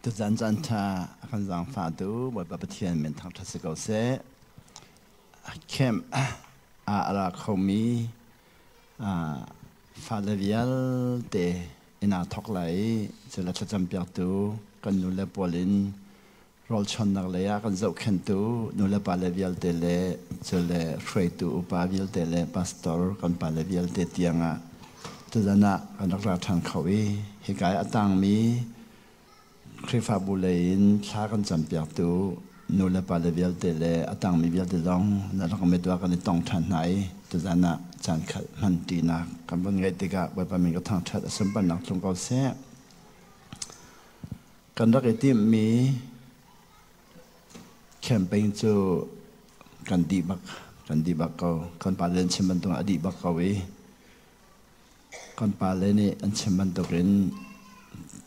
Tuzan caan ṭha a kan zaangfahtu Bawipa Pathian min thangṭhat si ko seh. Camp ah a ra khomi fale vialte inn aa thawk lai i cule thlacam piaktu kan nu le pawl in rawlchuannak lei ah kan zohkhenhtu nu le pa le vialte le cule hruaitu upa vialte le pastor kan pa le vialte tiangah tuzan ah kan rak ra ṭhan kho i hika i a tangmi Khrihfabu lei in thla kan campiaktu nu le pa le vialte le a tangmi vialte zong na rak mit kan i tong ṭhan hna i tuzan ah caan khat hman ṭinak kan vun ngeih tikah Bawipa min ka thangṭhat a sunparnak tlung ko seh. Kan rak i timhmi campaign cu kan dih bak kan dih bak ko. Kan pale an chim bantuk a dih bak ko i kan pale nih an chim bantukin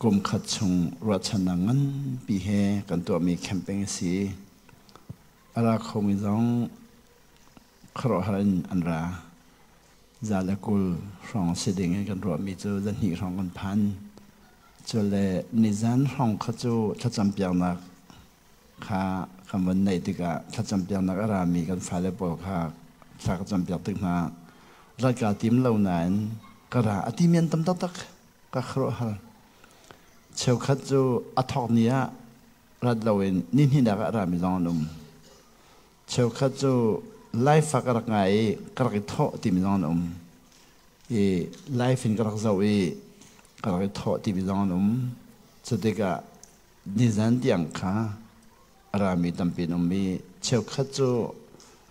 kum khat chung ruahchannak nganpi he kan tuahmi campaign a si. A ra khomi zong khuaruahhar in an ra. Za le 20 hrawng si ding in kan ruahmi cu zahnih hrawng kan phan. Cule nizan hrawng kha cu thlacam piaknak kha kan von neih tikah thlacam piaknak a rami kan fale pawl kha thla ka cam piak tik hna rat kaa tim lo nain ka ra a timi an tam taktak ka khuaruahhar. Cheukhat cu a thawk ni ah rat loin ni hnihnak ah a rami zong an um. Cheukhat cu Laifa ka rak ngai i ka rak i thawh timi zong an um. I live in ka rak zoh i ka rak i thawh timi zong an um. Cu tikah nizan tiang kha a rami tampi an um i cheukhat cu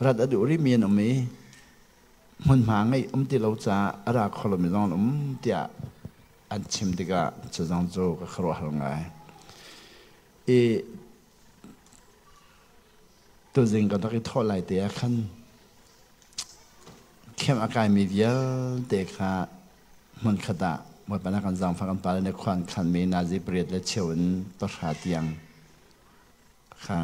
rat a duh rihmi an um i hmunhma ngeih um ti lo caah a ra kho lomi zong an um tiah an chim tikah cu zong cu ka khuaruahhar ngai. I Tuzing kan rak i thawh lai te ah khan camp a kaimi vialte kha hmunkhat ah Bawipa nih a kan zaangfah kan pale nih khua an khanmi nazi 8.25 in 10 tiang kha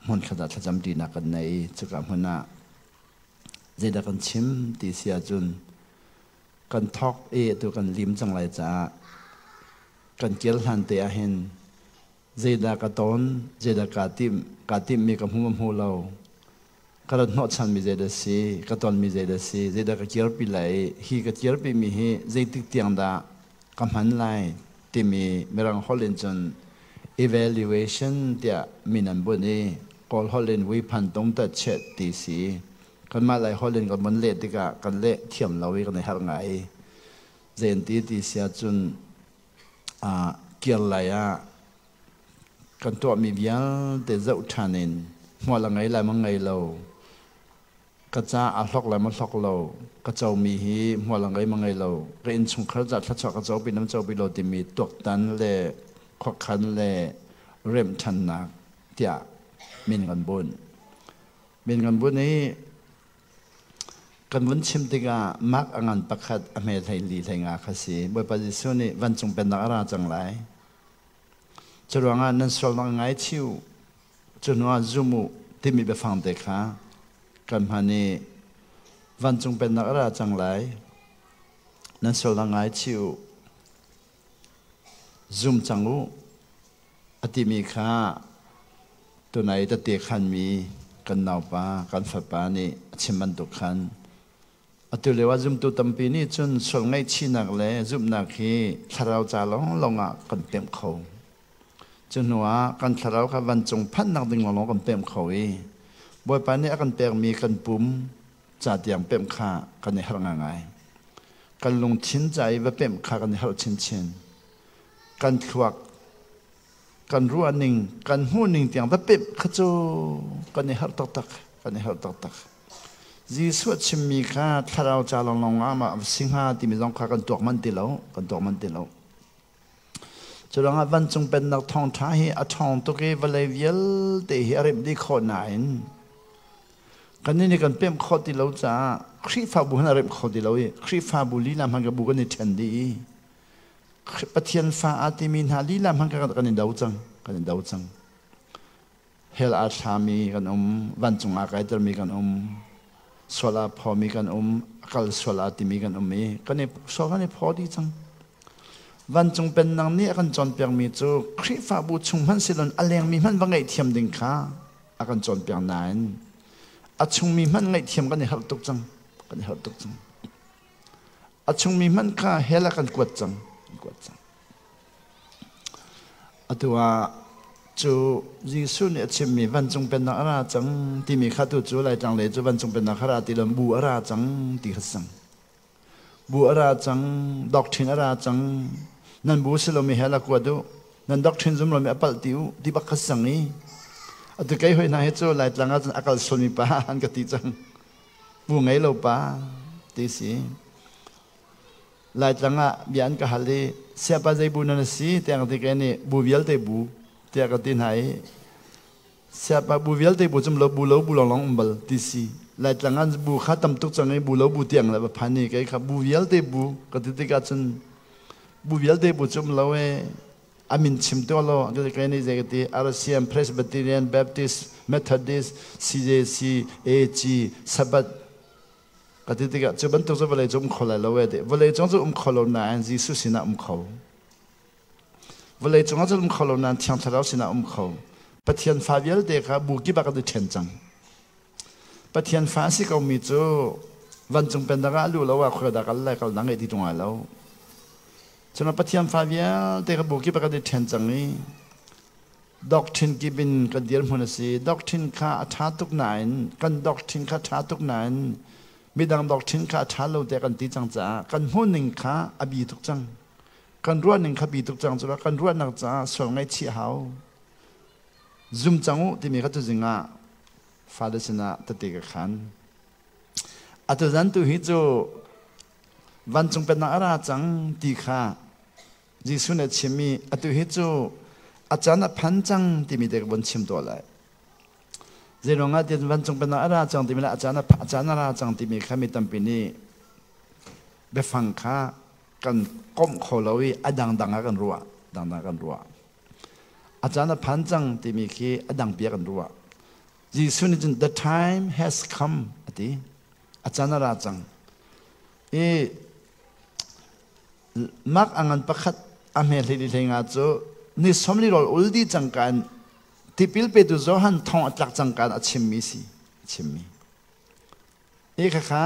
hmunkhat ah thlacam ṭinak kan nei i cuka hmun ah zeidah kan chim ti si ahcun kan thawk i atu kan lim cang lai caah kan kir hlan te ah hin Zeidah ka ton, zeidah kaa timh, kaa timhmi ka hmu ma hmu lo, ka rat hnawhchanmi zeidah si, ka tonmi zeidah si, zeidah ka kirpi lai, hi ka kirpimi hi zeitik tiang dah ka hman lai timi Mirang holh in cun evaluation tiah min an bunh i Kawl holh in wiphan tung tat chet ti si. Kanmah Lai holh in kan von leh tikah kan leh thiam lo i kan i harh ngai. Zei an ti ti si ahcun kir lai ah kan tuahmi vialte zoh ṭhan in hmual a ngei lai maw ngei lo, ka ca aa hlok lai maw hlok lo, ka comi hi hmual a ngei maw ngei lo, ka innchungkhar ca thluachuah ka copi nam copi lo timi tuaktan le khuakhan le remh ṭhannak tiah min kan bunh. Min kan bunh i Kan vun chim tikah Mark a ngan pakhat a hme 14 15 kha si. Bawipa Jesuh nih vancung pennak a ra cang lai. Cu ruangah nan sualnak ngaichih u, cu hnuah zum u timi biafang te kha kan hman i vancung pennak a ra cang lai. Nan sualnak ngaichih u, zum cang u a timi kha tunai tete khanmi kan naupa kan fapa nih a chim bantuk khan atu lio ah zumtu tampi nih cun sual ngaihchihnak le zumhnak hi thlarau ca lawnglawng ah kan pemh kho. Cu hnu ah kan thlarau kha vancung phanhnak ding lawnglawng kan pemh kho i Bawipa nih a kan pekmi kan pum ca tiang pemh kha kan i harh ngaingai. Kan lungthin ca i va pemh kha kan i harh chinchin. Kan thluak kan ruahning kan hmuhning tiang va pemh kha cu kan i harh taktak kan i harh taktak. Jesuh a chimmi kha thlarau ca lawnglawng ah mah si hnga timi zong kha kan tuak manh ti lo kan tuak manh ti lo. Cu ruangah vancung pennak thawngṭha hi a ṭhawng tuk i vawlei vialte hi a remh dih khawh nain kannih nih kan pemh khawh ti lo caah Khrihfabu han a remh kho ti lo i Khrihfabu lila hmanh ka bu kan i ṭhen dih i Pathian fa aa timi hna lila hmanh kan i do cang kan i do cang. Hell aa thlami kan um, vancung aa kaitermi kan um, sual aa phawmi kan um, a kal sual aa timi kan um i kan i sual kan i phaw dih cang. Vancung Pennak nih a kan cawnpiakmi cu Khrihfabu chung hmanh silon a lengmi hmanh va ngaihthiam ding kha a kan cawnpiak nain a chungmi hmanh ngaihthiam kan i harh tuk cang. Kan i harh tuk cang. A chungmi hmanh kha hell ah kan kuat cang. Kan kuat cang. Atu ah cu Jesuh nih a chimmi vancung pennak a ra cang timi kha tu cu Laitlang lei cu vancung pennak kha ra ti lo bu a ra cang ti kha sang. Bu a ra cang, doctrine a ra cang. Nan bu si lomi hell a kuat u. Nan doctrine zum lomi a palh ti u ti bak kha sang i. Atu kei hoi hna hi cu Laitlang ah cun a kal sualmi pa an ka ti cang. Bu ngei lo pa ti si. Laitlang ah bia an ka hal i siapa zei bu nan si tiah ka ti ke nih bu vialte bu tiah ka ti hna i siapa bu vialte bu cum lo bu lo bu long long um bal ti si. Laitlang ah bu kha tam tuk cang i bu lo bu tiang le va phan i kei kha bu vialte bu ka ti tikah cun bu vialte bu cum lo e a min chim tuah law kai nih zei ka ti RCM Presbyterian Baptist Methodist CJC AG Sabbath ka ti tikah cu bantuk cu vawlei cu um kho lai lo e ti vawlei cung cu um kho lo nain Jesuh sinah um kho vawlei cungah cun um kho lo nain Thiang Thlarau sinah um kho Pathian fa vialte kha bu kip ah kan i ṭhen cang Pathian fa a si komi cu vancung pennak ah a luh lo ah khua dah kal lai kal na ngeih ti ṭung lai lo Cun Pathian fa vialte kha bu kip ah kan i ṭhen cang i doctrine kip in kan dirhmun a si. Doctrine kha a ṭha tuk nain kan doctrine kha ṭha tuk nain midang doctrine kha a ṭha lo tiah kan ti cang caah kan hmuhning kha a bi tuk cang. Kan ruahning kha bi tuk cang cu kan ruahnak caah sual ngaihchih a hau. Zum cang u timi kha tuzing ah fale sinah tete ka khan. Atu zan tu hi cu vancung pennak a ra cang ti kha Jesuh nih a chim i atu hi cu a caan a phan cang timi te ka vun chim tuah lai. Zeiruangah tiah vancung pennak a ra cang timi le a caan a caan a ra cang timi kha mi tampi nih biafang kha kan komh kho lo i a dangdang ah kan ruah dangdang kan ruah. A caan a phan cang timi khi a dang bia kan ruah. Jesuh nih cun the time has come a ti. A caan a ra cang. I Mark a ngan pakhat a hme hlei hlei nga cu ni sawmli rawl ul dih cangka in tipil petu Johan thong a tlak cangka in a chimmi si a chimmi. Hi khakha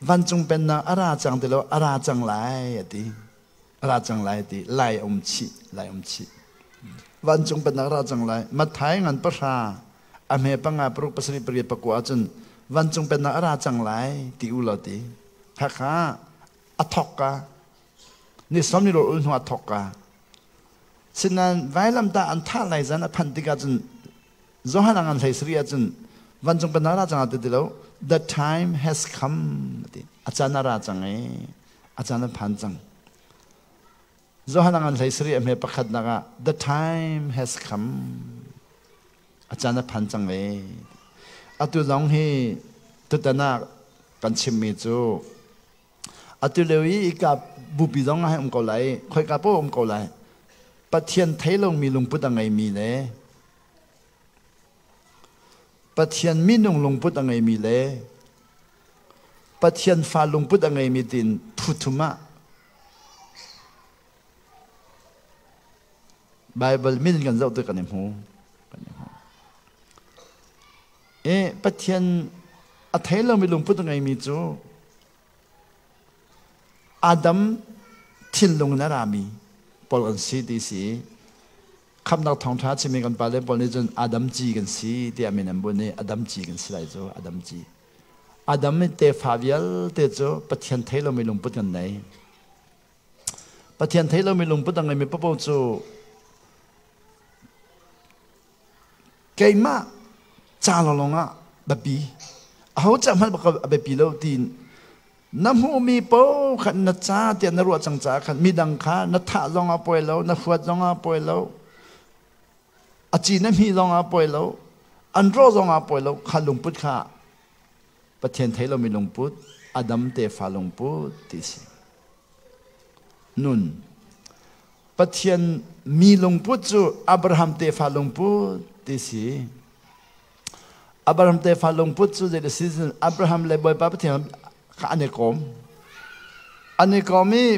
vancung pennak a ra cang ti lo a ra cang lai a ti. A ra cang lai a ti. Lai um chih, lai um chih. Vancung pennak a ra cang lai. Matthai ngan pahra a hme panga paruk pasarih pariat pakua ahcun vancung pennak a ra cang lai ti u law ti. Khakha a thok ka ni som ni rawl ul hnu a thok ka sinain vailamtah an thah lai zan a phanh tikah cun Johan a ngan hlei sari ahcun vancung pennak ra cang ti ti lo the time has come ti a caan a ra cang i a caan a phan cang Johan a ngan hlei sari a hme pakhatnak ah the time has come a caan a phan cang ve atu zong hi tutan ah kan chimmi cu atu lio i ika bupi zong ah um ko lai khoika paoh um ko lai Pathian thei lomi lungput a ngeimi le Pathian minung lungput a ngeimi le Pathian fa lungput a ngeimi tiin phu thum ah Baibal min kan zoh tik kan i hmu. Kan i hmu. I Pathian a thei lomi lungput a ngeimi cu Adam thinlung in a rami pawl kan si ti si. Khamnak thawngṭha chimi kan pale pawl nih cun Adam ci kan si tiah min an bunh i Adam ci kan si lai cu Adam ci. Adam i tefa vialte cu Pathian thei lomi lungput kan nei. Pathian thei lomi lungput a ngeimi paohpaoh cu keimah ca lawnglawng ah biapi aho ca hmanh bak a biapi lo tiin na hmuhmi paoh khan na ca tiah na ruah cang caah khan midang kha na thah zong ah pawi lo na huat zong ah pawi lo a ci na hmi zong ah pawi lo an rawh zong ah pawi lo kha lungput kha Pathian thei lomi lungput, Adam tefa lungput ti si. Nun. Pathian mi lungput cu Abraham tefa lungput ti si. Abraham tefa lungput cu zei si Abraham le Bawipa Pathian kha an i kom. An i kom i.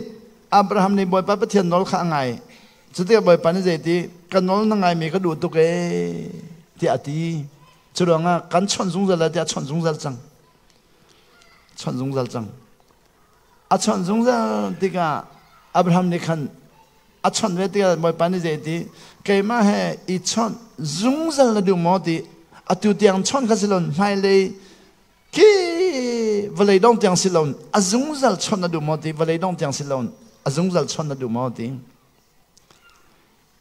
Abraham nih Bawipa Pathian nawl kha a ngai. Cutikah Bawipa nih zeiti ka nawl na ngaimi ka duh tuk ee tiah a ti. Cu ruangah kan chawnh zungzal lai tiah a chawnh zungzal cang. Chawnh zungzal cang. A chawnh zungzal tikah Abraham nih khan a chawnh ve tikah Bawipa nih zeiti keimah he i chawnh zungzal na duh maw ti atu tiang chawnh kha si lo hmailei Khi vawlei dong tiang si lo a zungzal chawnh na duh maw ti vawlei dong tiang si lo a zungzal chawnh na duh maw ti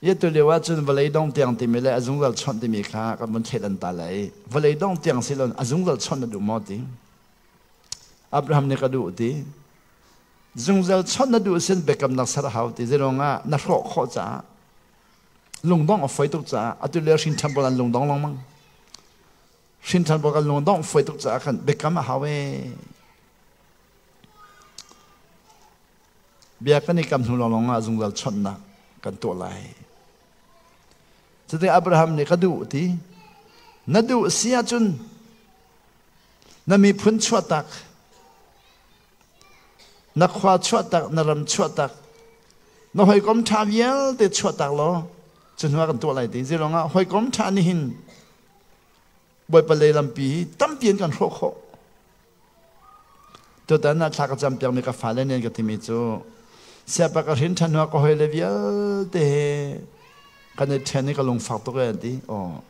Ye tu lio ahcun vawlei dong tiang timi le a zungzal chawnh timi kha kan vun thleidan ta lai. Vawlei dong tiang si lo a zungzal chawnh na duh maw ti Abraham nih ka duh ti zungzal chawnh na duh sin biakamnak ser a hau ti zeiruangah na hrawh khawh caah lungdong a foi tuk caah atu lio hrin temple an lungdong lengmang Hrinṭhan pawl kan lung dongh fawi tuk caah khan biakam a hau ee. Bia kan i kam hnu lawnglawng ah zungzal chawnhnak kan tuah lai. Cuti Abraham nih ka duh ti. Na duh si ahcun na miphun chuahtak, na khua chuahtak, na ram chuahtak, na hawikom ṭha vialte chuahtak law cu hnu ah kan tuah lai ti. Zeiruangah hawikom ṭha nih hin Bawipa lei lampi hi tampi in kan hrawh khawh. Tutan ah thla ka cam piakmi ka fale nih an ka timi cu siapa ka hrin ṭhan hnu ah ka hawile vialte he kan i ṭhen i ka lungfak tuk e an ti. Aw.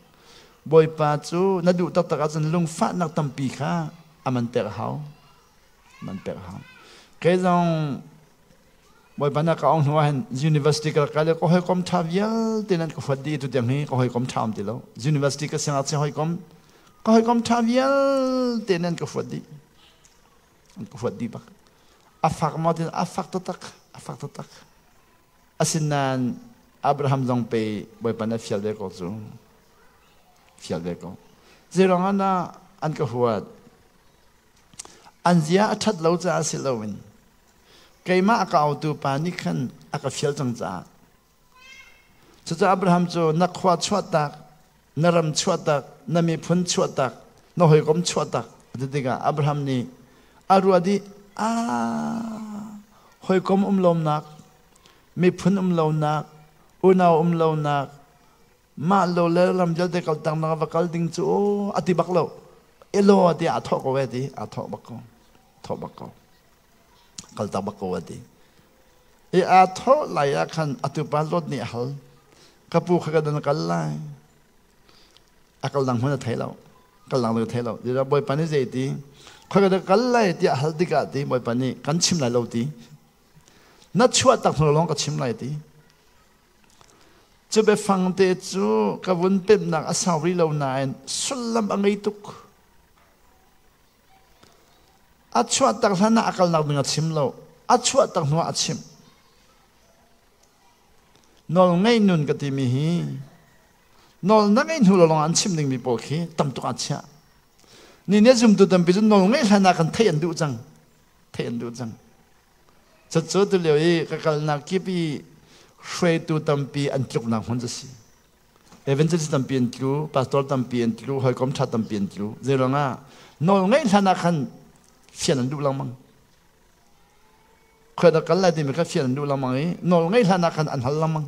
Bawipa cu na duh taktak ahcun lungfahnak tampi kha a man pek a hau. Man pek a hau. Kei zong Bawipa na ka ong hnu ah hin university ka rak kai le ka hawikom ṭha vialte nan ka huat dih tu tiang hi ka hawikom ṭha um ti lo. University ka siangngakchia hawikom ka hawikom ṭha vialte nan ka huat dih. An ka huat dih bak. A fak maw tin a fak taktak, a fak taktak. Asinain Abraham zong pe Bawipa na fial ve ko cu. Fial ve ko. Zeiruang ah dah an ka huat? An zia a ṭhat lo caah si loin keimah a ka autu pa nih khan a ka fial cang caah. Cucaah Abraham cu na khua chuahtak, na ram chuahtak, na miphun chuahtak, na hawikom chuahtak a ti tikah Abraham nih a ruah dih, ah, hawikom um lonak, miphun um lonak, unau um lonak, mah lo le ram vialte kal tang nak va kal ding cu aw a ti bak lo. Elo tiah a thawh ko e ti, a thawh bak ko. Thawh bak ko. Kal tak bak ko a ti. I aa thawh lai ah khan atu pa Lot nih a hal. Ka pu kha ka dan kal lai. A kal dang hmun a thei lo. Kal dang thei lo. Ti Bawipa nih zei ti? Khoi ka kal lai tiah hal tikah ti Bawipa nih kan chim lai lo ti. Na chuah tak hnu lawng ka chim lai ti. Cu biafang te cu ka vun pemhnak a sau rih lo nain sullam a ngei tuk. A chuahtak hlan ah a kalnak ding a chim lo. A chuahtak hnu ah a chimh. Nawl ngei nun ka timi hi nawl na ngeih hnu lawng an chim dingmi pawl khi tam tuk ah chiah. Ni ne zumtu tampi cu nawl ngeih hlan ah kan theih an duh cang. Theih an duh cang. Cucu tu lio i ka kalnak kip i hruaitu tampi an tluknak hmun cu si. Evangelist tampi an tlu, pastor tampi an tlu, hawikom ṭha tampi an tlu. Zeiruangah nawl ngeih hlan ah khan fian an duh lengmang. Khoi dah kal lai timi kha fian an duh lengmang i nawl ngeih hlan ah khan an hal lengmang.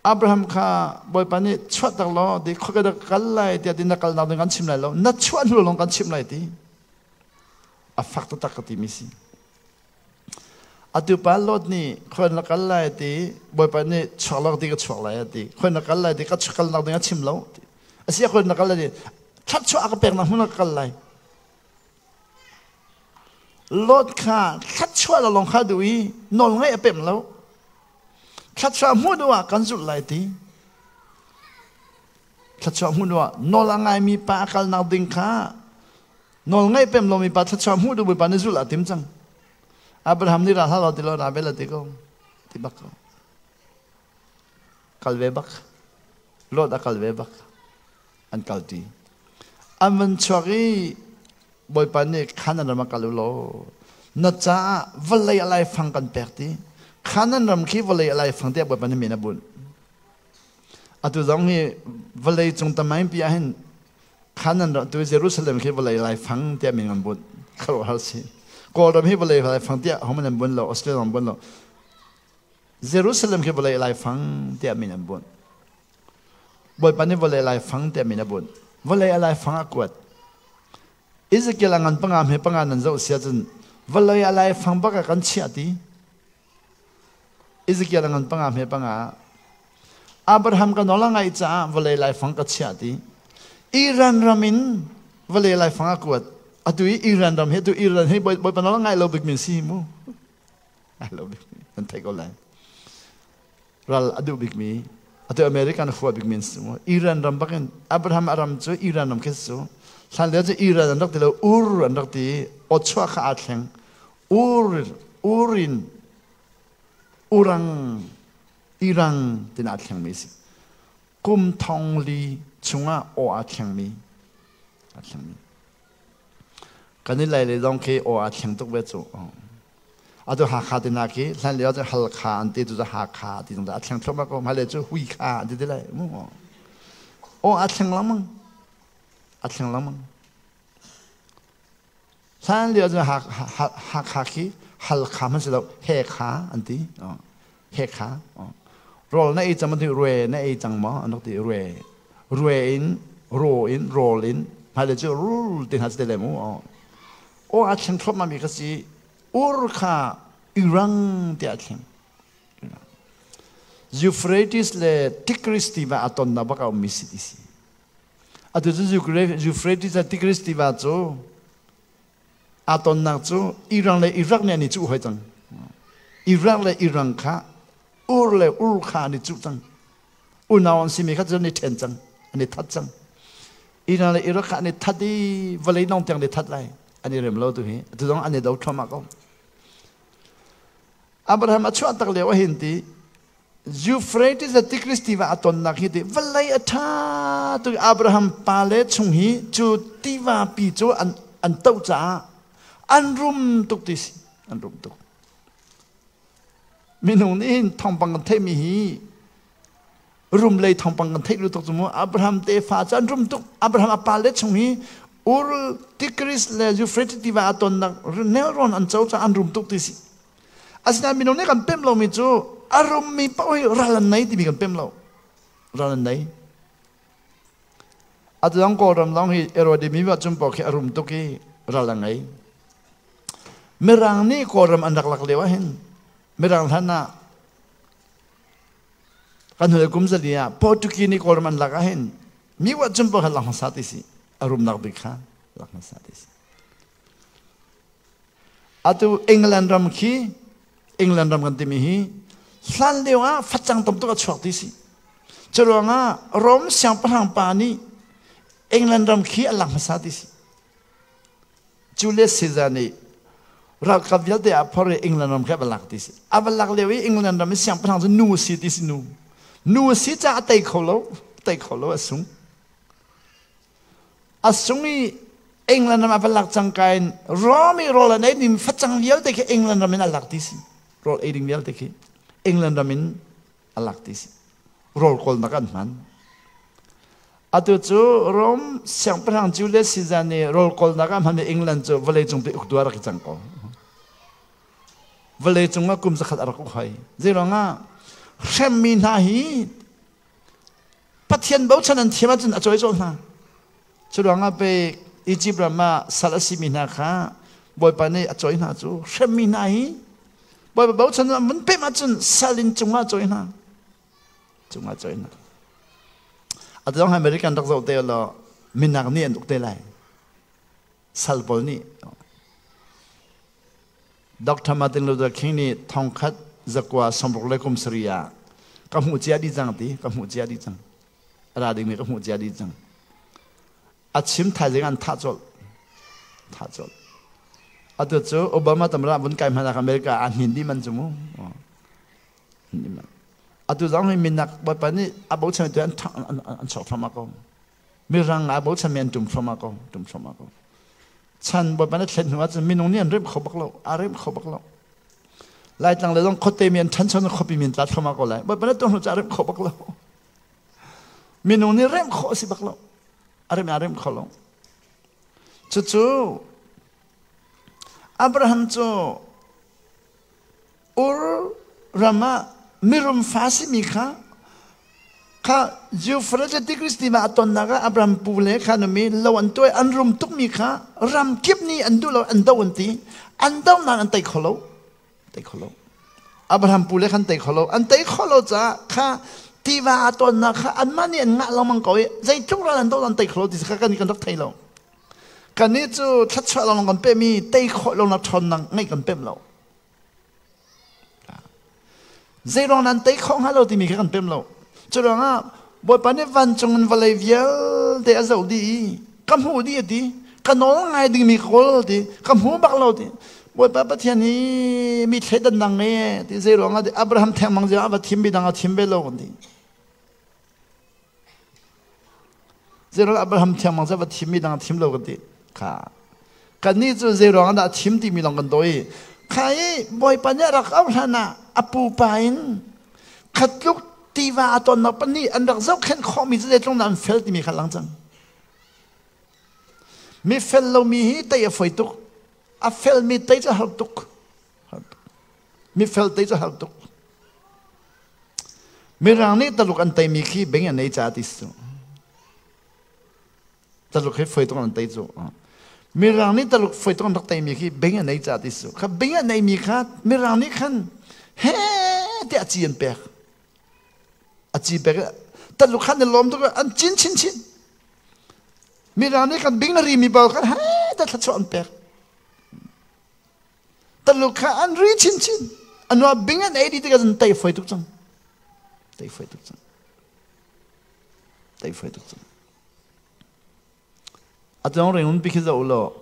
Abraham kha Bawipa nih chuahtak law ti khoi ka dah kal lai tiah ti na kalnak ding kan chim lai lo. Na chuah hnu lawng kan chim lai ti. A fak taktak ka timi si. Atu pa Lot nih khuan na kal lai ti Bawipa nih chuak lo ti ka chuak lai a ti. Khuan na kal lai ti ka kalnak ding a chim lo. A si khuan na kal lai ti thluachuah a ka peknak hmun ah ka kal lai. Lot kha thluachuah la lawng kha duh i nawl ngaih a pem lo. Thluachuah hmuh duh ah kan zulh lai ti. Thluachuah hmuh duh ah nawl a ngaimi pa a kalnak ding kha Nawl ngaih pem lomi pa thluachuah hmuh duh Bawipa nih zulh a tim cang. Abraham nih ra hlah law ti law ra ve la ti ko. Ti bak ko. Kal ve bak. Lot a kal ve bak. An kal ti. An van chuak i Bawipa nih Canaan ram ah kal u law na caah vawlei a laifang kan pek ti. Canaan ram khi vawlei a laifang tiah Bawipa nih min a bunh. Atu zong hi vawlei cung tamainpi ah hin Canaan ram tu Jerusalem khi vawlei laifang tiah min an bunh. Khuaruahhar si. Kawlram hi vawlei laifang tiah homan an bunh lo, Australia an bunh lo. Jerusalem khi vawlei laifang tiah min an bunh. Bawipa nih vawlei laifang tiah min a bunh. Vawlei a laifang a kuat. Ezekiel a ngan panga hme panga nan zoh sia cun vawlei a laifang bak ah kan chiah ti. Ezekiel a ngan panga hme panga Abraham ka nawl a ngaih caah vawlei laifang ka chiah ti. Iran ram in vawlei laifang a kuat. Atu i Iran ram hi atu Iran hi Bawipa nawl a ngai lo bik mi si mu. Ngai lo bik mi nan theih ko lai. Ral a duh bik mi atu American hua bik mi an si mu. Iran ram bakin Abraham a ram cu Iran ram khi su. Hlan lio cu Iran an rak ti lo Ur an rak ti. Awchuah kha aa thleng. Ur Urin Urang Irang tin aa thlengmi a si. Kum thong li chungah aw aa thlengmi aa thlengmi. Kan i lai le zong khi aw aa thleng tuk ve cu. Atu Hakha te hna khi hlan lio cu Halkha an ti tu cu Hakha ti zong a thleng thluahmah ko. Hmailei cu Huikha an ti ti lai. Aw aa thleng lengmang. Aa thleng lengmang. Hlan lio cu Hakha khi Halkha hmanh si lo Hekha an ti. Hekha. Rawl na ei cang ti rue na ei cang maw an rak ti rue. Rue in ro in rawl in hmailei cu rul ti hna si te le mu. Aw a thleng thluahmah mi kha si ur kha irang tiah a thleng. Euphrates le Tigris tiva a tonnak bak a ummi si ti si. Atu cu Euphrates le Tigris tiva cu aa tonnak cu Iran le Iraq nih an i cuh hoi cang. Iraq le Iran kha Ur le Ur kha an i cuh cang. Unau an simi kha cu an i ṭhen cang, an i that cang. Iran le Iraq kha an i that i vawlei nong tiang an i that lai. An i rem lo tu hi. Atu zong an i do thluahmah ko. Abraham a chuah tak lio ah hin ti Euphrates le Tigris tiva a tonnak hi ti vawlei a ṭha tuk Abraham pale chung hi cu tiva pi cu an an toh caah an rum tuk ti si an rum tuk minung nih hin thawngpang kan theihmi hi rum lei thawngpang kan theih lu tuk cu mu Abraham tefa cu an rum tuk Abraham a pale chung hi Ur Tigris le Euphrates tiva a tonnak nelrawn an co caah an rum tuk ti si Asinain minung nih kan pemh lomi cu a rummi paoh hi ral an nei timi kan pemh lo. Ral an nei. Atu dang Kawlram zong hi Erodimi va cung paoh khi a rum tuk i ral a ngei. Mirang nih Kawlram an rak lak lio ahhin Mirang hlan ah kan hnulei kum zali ah Portuguese nih Kawlram an lak ahhin mi wa cung paoh kha lak hmasa ti si. A rumnak bik kha lak hmasa ti si. Atu England ram khi England ram kan timi hi hlan lio ah facang tam tuk a chuak ti si. Curuangah Rom siangpahrang pa nih England ram khi a lak hmasa ti si. Julius Caesar nih ralkap vialte a phor i England ram khi a va lak ti si. A va lak lio i England ram i siangpahrang cu nu a si ti si nu. Nu a si caah a tei kho lo, tei kho lo a sung. A sung i England ram a va lak cangka in Rom i rawl an ei ding facang vialte khi England ram in a lak ti si. Rawl ei ding vialte khi England ram in a lak ti si. Rawl kawlnak an hman. Atu cu Rom siangpahrang Julius Caesar nih rawl kawlnak ah hman i England cu vawleicung pi uktu a rak i cang ko. Vawleicung ah kum zakhat a rak uk hoi. Zeiruangah hremmi hna hi Pathian bochan an thiam ahcun a cawi colh hna. Cu ruangah pei Egypt ram ah sal a simi hna kha Bawipa nih a cawi hna cu hremmi hna hi Bawipa bochan an vun pemh ahcun sal in cungah a cawi hna. Cungah a cawi hna. Atu zong American rak zoh te law minak nih an uk te lai. Sal pawl nih Dr. Martin Luther King nih thongkhat zakua sawmruk le kum sarih ah ka hmuh cia dih cang ti ka hmuh cia dih cang a ra dingmi ka hmuh cia dih cang a chim thaizing an thah colh thah colh atu cu Obama tamra vun kai hmanh America aa hnin dih man cu mu atu zong hi minak bawipa nih a bochan tu an an chok thluahmah ko mirang aa bochan mi an tum thluahmah ko tum thluahmah ko chan bawipa na thlen hnu ahcun minung nih an remh kho bak lo aa remh kho bak lo laitlang le zong khuate mi an ṭhancho na khuapi mi an tla thluahmah ko lai bawipa na tuah hnu cu aa remh kho bak lo minung nih remh khawh a si bak lo a remh aa remh kho lo cucu. Abraham cu Ur ram ah mirum fa simi kha kha Euphrates le Tigris tiva a tonnak ah Abraham pu le kha numi lo an tuai an rum tukmi kha ram kip nih an duh lo an do an ti an do nain an tei kho lo tei kho lo Abraham pu le khan tei kho lo an tei kho lo caah kha tiva a tonnak kha anmah nih an ngah lengmang ko i zeitluk ral an do an tei kho lo ti kha kan kan rak thei lo kannih cu thluachuah lawng kan pehmi tei khawh lonak ṭhawnnak ngeih kan pemh lo Zeiruang nan tei khawh hnga lo timi kha kan pem lo. Curuangah Bawipa nih vancung in vawlei vialte a zoh dih i ka hmuh dih a ti. Ka nawl ngai dingmi ka kawl ti. Ka hmu bak lo ti. Bawipa Pathian hi mi thleidannak ngei e ti zeiruangah ti Abraham thengmang ziang a va thim mi dang a thim ve lo kan ti. Zeiruang Abraham thiangmang cu va thim mi dang a thim lo kan ti. Kha. Kannih cu zeiruang ah dah a thim timi lawng kan daw i kha i Bawipa nih a rak auh hlan ah a pupa in khatluk tiva a tonnak pahnih an rak zohkhenh khawhmi cu zeitluk dah an fel timi kha lang cang. Mi fel lomi hi tei a foi tuk. A felmi tei cu a har tuk. Mi fel tei cu a har tuk. Mirang nih Taluk an teimi khi bing an ei ca ti si. Taluk hi foi tuk an tei cu. Mirang nih Taluk foi tuk an rak teimi khi bing an ei ca ti si. Kha bing an eimi kha Mirang nih khan he tiah ci an pek. A ci pek Taluk khan an lawm tuk an cin chinchin. Mirang nih kan bing a rimi bal khan he tiah thluachuah an pek. Taluk kha an ri chinchin. Anua bing an ei dih tikah cun tei foi tuk cang. Tei foi tuk cang. Tei foi tuk cang. A tlong ring un pi khi zoh law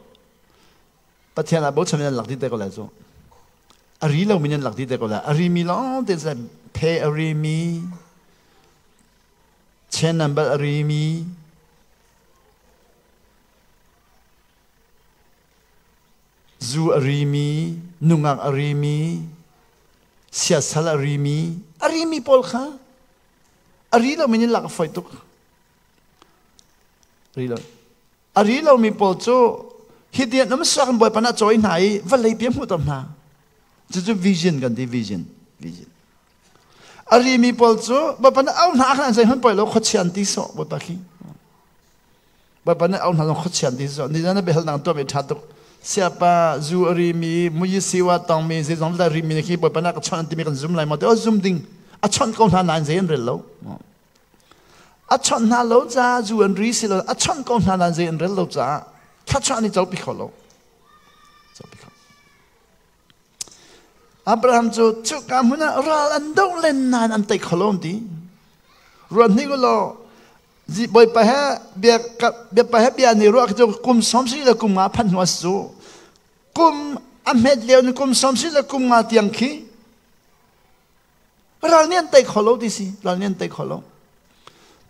Pathian ah bochan in an lak dih te ko lai cu. A ri lo min an lak dih te ko lai. A ri mi lawng te sai phe a ri mi chen nan bal a ri mi Zu a rimi, nungak a rimi, siasal a rimi, a rimi pawl kha a ri lomi nih lak a fawi tuk. Ri lo. A ri lomi pawl cu hi tiang um suak in Bawipa nih a cawi hna i vawlei pi a hmuhter hna. Cucu vision kan ti vision. Vision. A rimi pawl cu Bawipa nih au hna khan an zeihmanh poi lo khuachia an ti sawh Bawipa khi. Bawipa nih au hna zong khuachia ti cu ni na biahal nang tuah mi ṭha tuk siapa zu a rimi muyi siwa tongmi zeizong vialte rimi khi Bawipa nih ka chawnh an timi kan zum lai maw ti o zum ding a chawnh ko hna nain zei an rel lo a chawnh hna lo ca zu an ri si lo a chawnh ko hna nain zei an rel lo caah thluachuah an i copi kho lo copi kho Abraham cu cuka hmun ah ral an doh len nain an tei kho lo an ti ruat hnik u law Bawipa he biapa he bia nih ruah khi cu kum 70 le kum nga phanh hnu a si cu. Kum a hmet lio ni kum 70 le kum nga tiang khi ral nih an tei kho lo ti si ral nih an tei kho lo.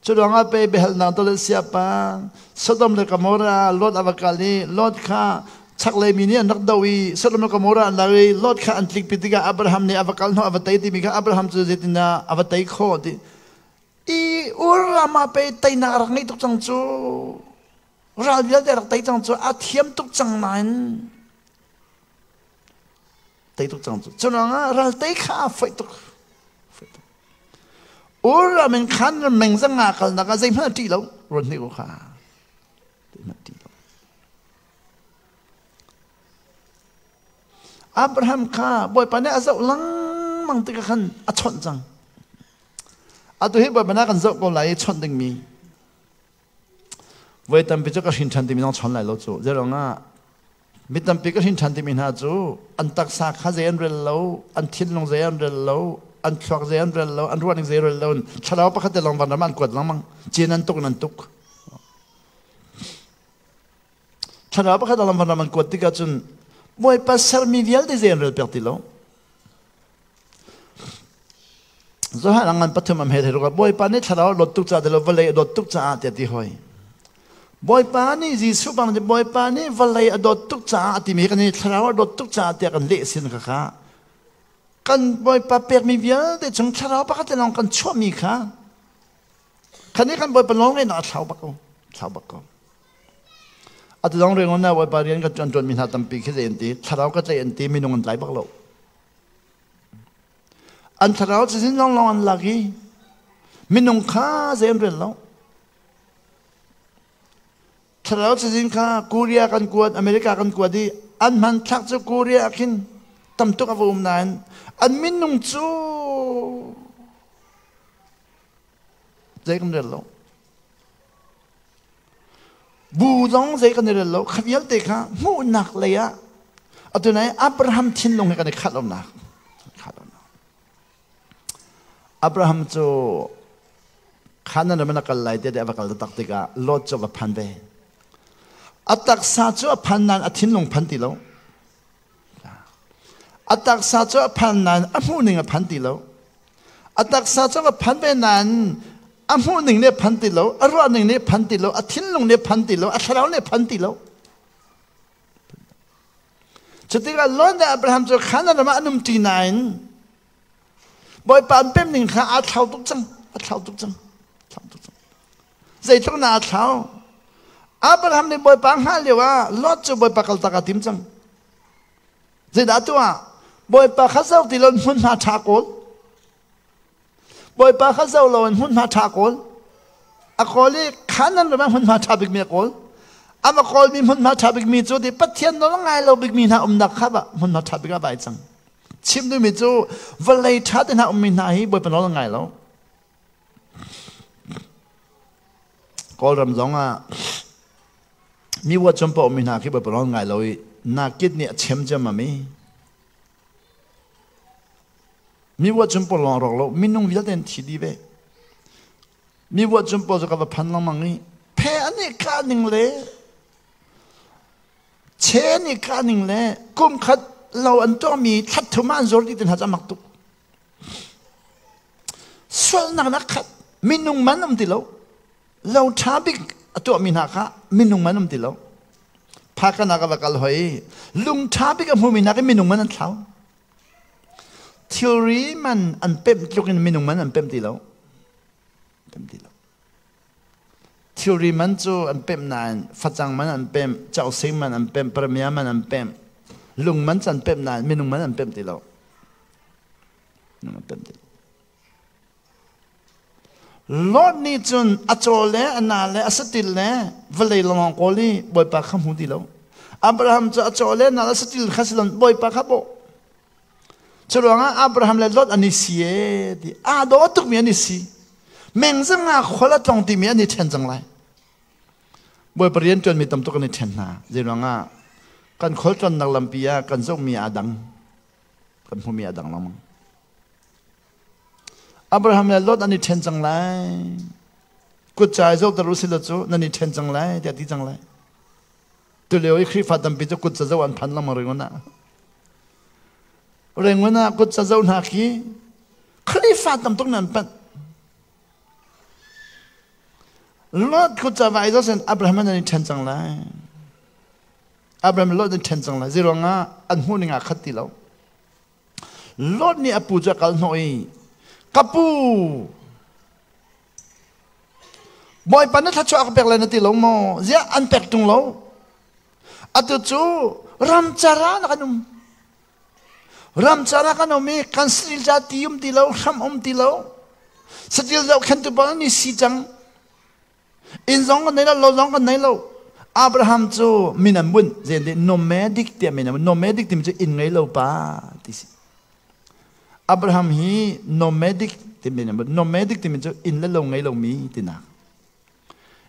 Cu ruangah pe biahalnak to le siapa Sodom le Gomorrah Lot a va kal i Lot kha chaklei mi nih an rak do i Sodom le Gomorrah an lak i Lot kha an tlikpi tikah Abraham nih a va kal hnawh a va tei timi kha Abraham cu zeitindah a va tei khawh ti I Ur ram ah pei teinak a rak ngeih tuk cang cu. Ral vialte a rak tei cang cu. A thiam tuk cang nain tei tuk cang cu. Cu ruangah ral tei kha a foih tuk. Foih tuk. Ur ram in khan meng zanga kalnak ah zeihmanh a ṭih lo. Ruat hnik u kha. Zeihmanh a ṭih lo. Abraham kha Bawipa nih a zoh lengmang tikah khan a chawnh cang. Atu hi Bawipa nih a kan zoh ko lai i chawnh dingmi voi tampi cu ka hrin ṭhan timi zong chawn lai lo cu. Zeiruangah mi tampi ka hrin ṭhan timi hna cu an taksa kha zei an rel lo, an thinlung zei an rel lo, an thluak zei an rel lo, an ruahning zei rel lo, thlarau pakhat te lawng van ram an kuat lengmang. Cin an tuk in an tuk. Thlarau pakhat lam van ram an kuat tikah cun Bawipa sermi vialte zei an rel piak ti lo. Johan ngan pathum am he thei ruk Bawipa nih thlarau a dawt tuk caah ti lo vawlei a dawt tuk caah tiah ti hoi. Bawipa nih Jesuh bang Bawipa nih vawlei a dawt tuk caah a timi kan i thlarau a dawt tuk caah tiah kan leh sin kha kha kan Bawipa pekmi vialte chung thlarau pakhat lawng kan chuahmi kha Khan nih kan Bawipa nawl ngeihnak a thlau bak ko. Thlau bak ko. Atu zong ringon na Bawipa rian ka ṭuan ṭuanmi hna tampi khi zei an ti, thlarau ka tlaih an ti, minung an tlai bak lo. An thlarau cazin lawnglawng an lak i minung kha zei an rel lo. Thlarau cazin kha Korea kan kuat, America kan kuat i an hmanthlak cu Korea ah khin tam tuk a va um nain an minung cu zei kan rel lo. Bu zong zei kan i rel lo. Kha vialte kha hmuhnak lei ah atu nai Abraham thinlung he kan i khat lonak. Khat lonak. Abraham cu Canaan ram in a kal lai tiah a va kal taktak tikah Lot cu a va phan ve. A taksa cu a phan nain a thinlung phan ti lo. A taksa cu a phan nain a hmuhning a phan ti lo. A taksa cu a phan ve nain a hmuhning nih a phan ti lo, a ruahning nih a phan ti lo, a thinlung nih a phan ti lo, a thlarau nih a phan ti lo. Cutikah Lot le Abraham cu Canaan ram ah an umṭi nain Bawipa an pem ning kha aa thlau tuk cang, a thlau tuk cang, thlau tuk cang. Zeitluk na aa thlau. Abraham nih Bawipa hngah lio ah Lot cu Bawipa kaltak aa tim cang. Zeidah tuah? Bawipa kha zoh ti lo hmunhma ṭha kawl. Bawipa kha zoh lo in hmunhma ṭha kawl. A kawl i Canaan ram ah hmunhma ṭha bikmi a kawl. A va kawlmi hmunhma ṭha bikmi cu ti Pathian nawl ngai lo bikmi hna umnak kha hmunhma ṭha bik ah vai cang. Chim duhmi cu vawlei ṭha te hna ummi hna hi Bawipa nawl ngai lo. Kawlram zong ah mi wa chum pa ummi hna khi Bawipa nawl ngai lo i nakit nih a chem cem ami. Mi vuah cun pawl lawng rawk lo, minung vialte an thi dih ve. Mi vuah cun pawl cu ka va phan lengmang i phe an i kah ning le che an i kah ning le kum khat lo an tuahmi thlat thum ah an zuar dih ti hna cu a mak tuk. Sualnak na khat minung man um ti lo. Lo ṭha bik a tuahmi hna kha minung man um ti lo. Phakana ka va kal hoi lung ṭha bik a hmumi hna khi minung man an thlau. Thilri man an pemh tluk in minung man an pemh ti lo. Pemh ti lo. Thilri man cu an pemh nain facang man an pemh, causing man an pemh, paramia man an pemh, lung man cu an pemh nain minung man an pemh ti lo. Minung an pemh ti lo. Lot nih cun a caw le a na le a satil le vawlei lawng kawl i Bawipa kha hmu ti lo. Abraham cu a caw le na le a satil kha si lo Bawipa kha bawh. Cu ruangah Abraham le Lot an i si e ti aa daw tukmi an i si. Meng zanga khual a tlong timi an i ṭhen cang lai. Bawipa rian ṭuanmi tam tuk an i ṭhen hna. Zei ruangah kan khualtlawnnak lampi ah kan zohmi aa dang. Kan hmuhmi aa dang lengmang. Abraham le Lot an i ṭhen cang lai. Kutca i zohter u sila cu nan i ṭhen cang lai tiah ti cang lai. Tulio i Khrihfa tampi cu kutca zoh an phan lengmang ringon ah. Ringon ah kutca zoh hna khi Khrihfa tam tuk nan panh. Lot kutca va i zoh sen Abraham nan i ṭhen cang lai. Abraham le Lot an ṭhen cang lai. Zeiruangah an hmuh ning aa khat ti lo. Lot nih a pu cu a kal hnawh i, Ka pu, Bawipa na thluachuah ka pek lai na ti lo maw? Ziah an pek ṭung lo? Atu cu ramcar ah na kan um. Ramcar ah kan um i kan satil ca ti um ti lo, hram um ti lo. Satil zohkhentu pawl an i si cang. Inn zong kan nei lo, lo zong kan nei lo. Abraham cu min an bunh, zein nomadic tiah min an bunh. Nomadic timi cu inn ngei lo pa ti si. Abraham hi nomadic timi min an bunh. Nomadic timi cu inn le lo ngei lomi tinak.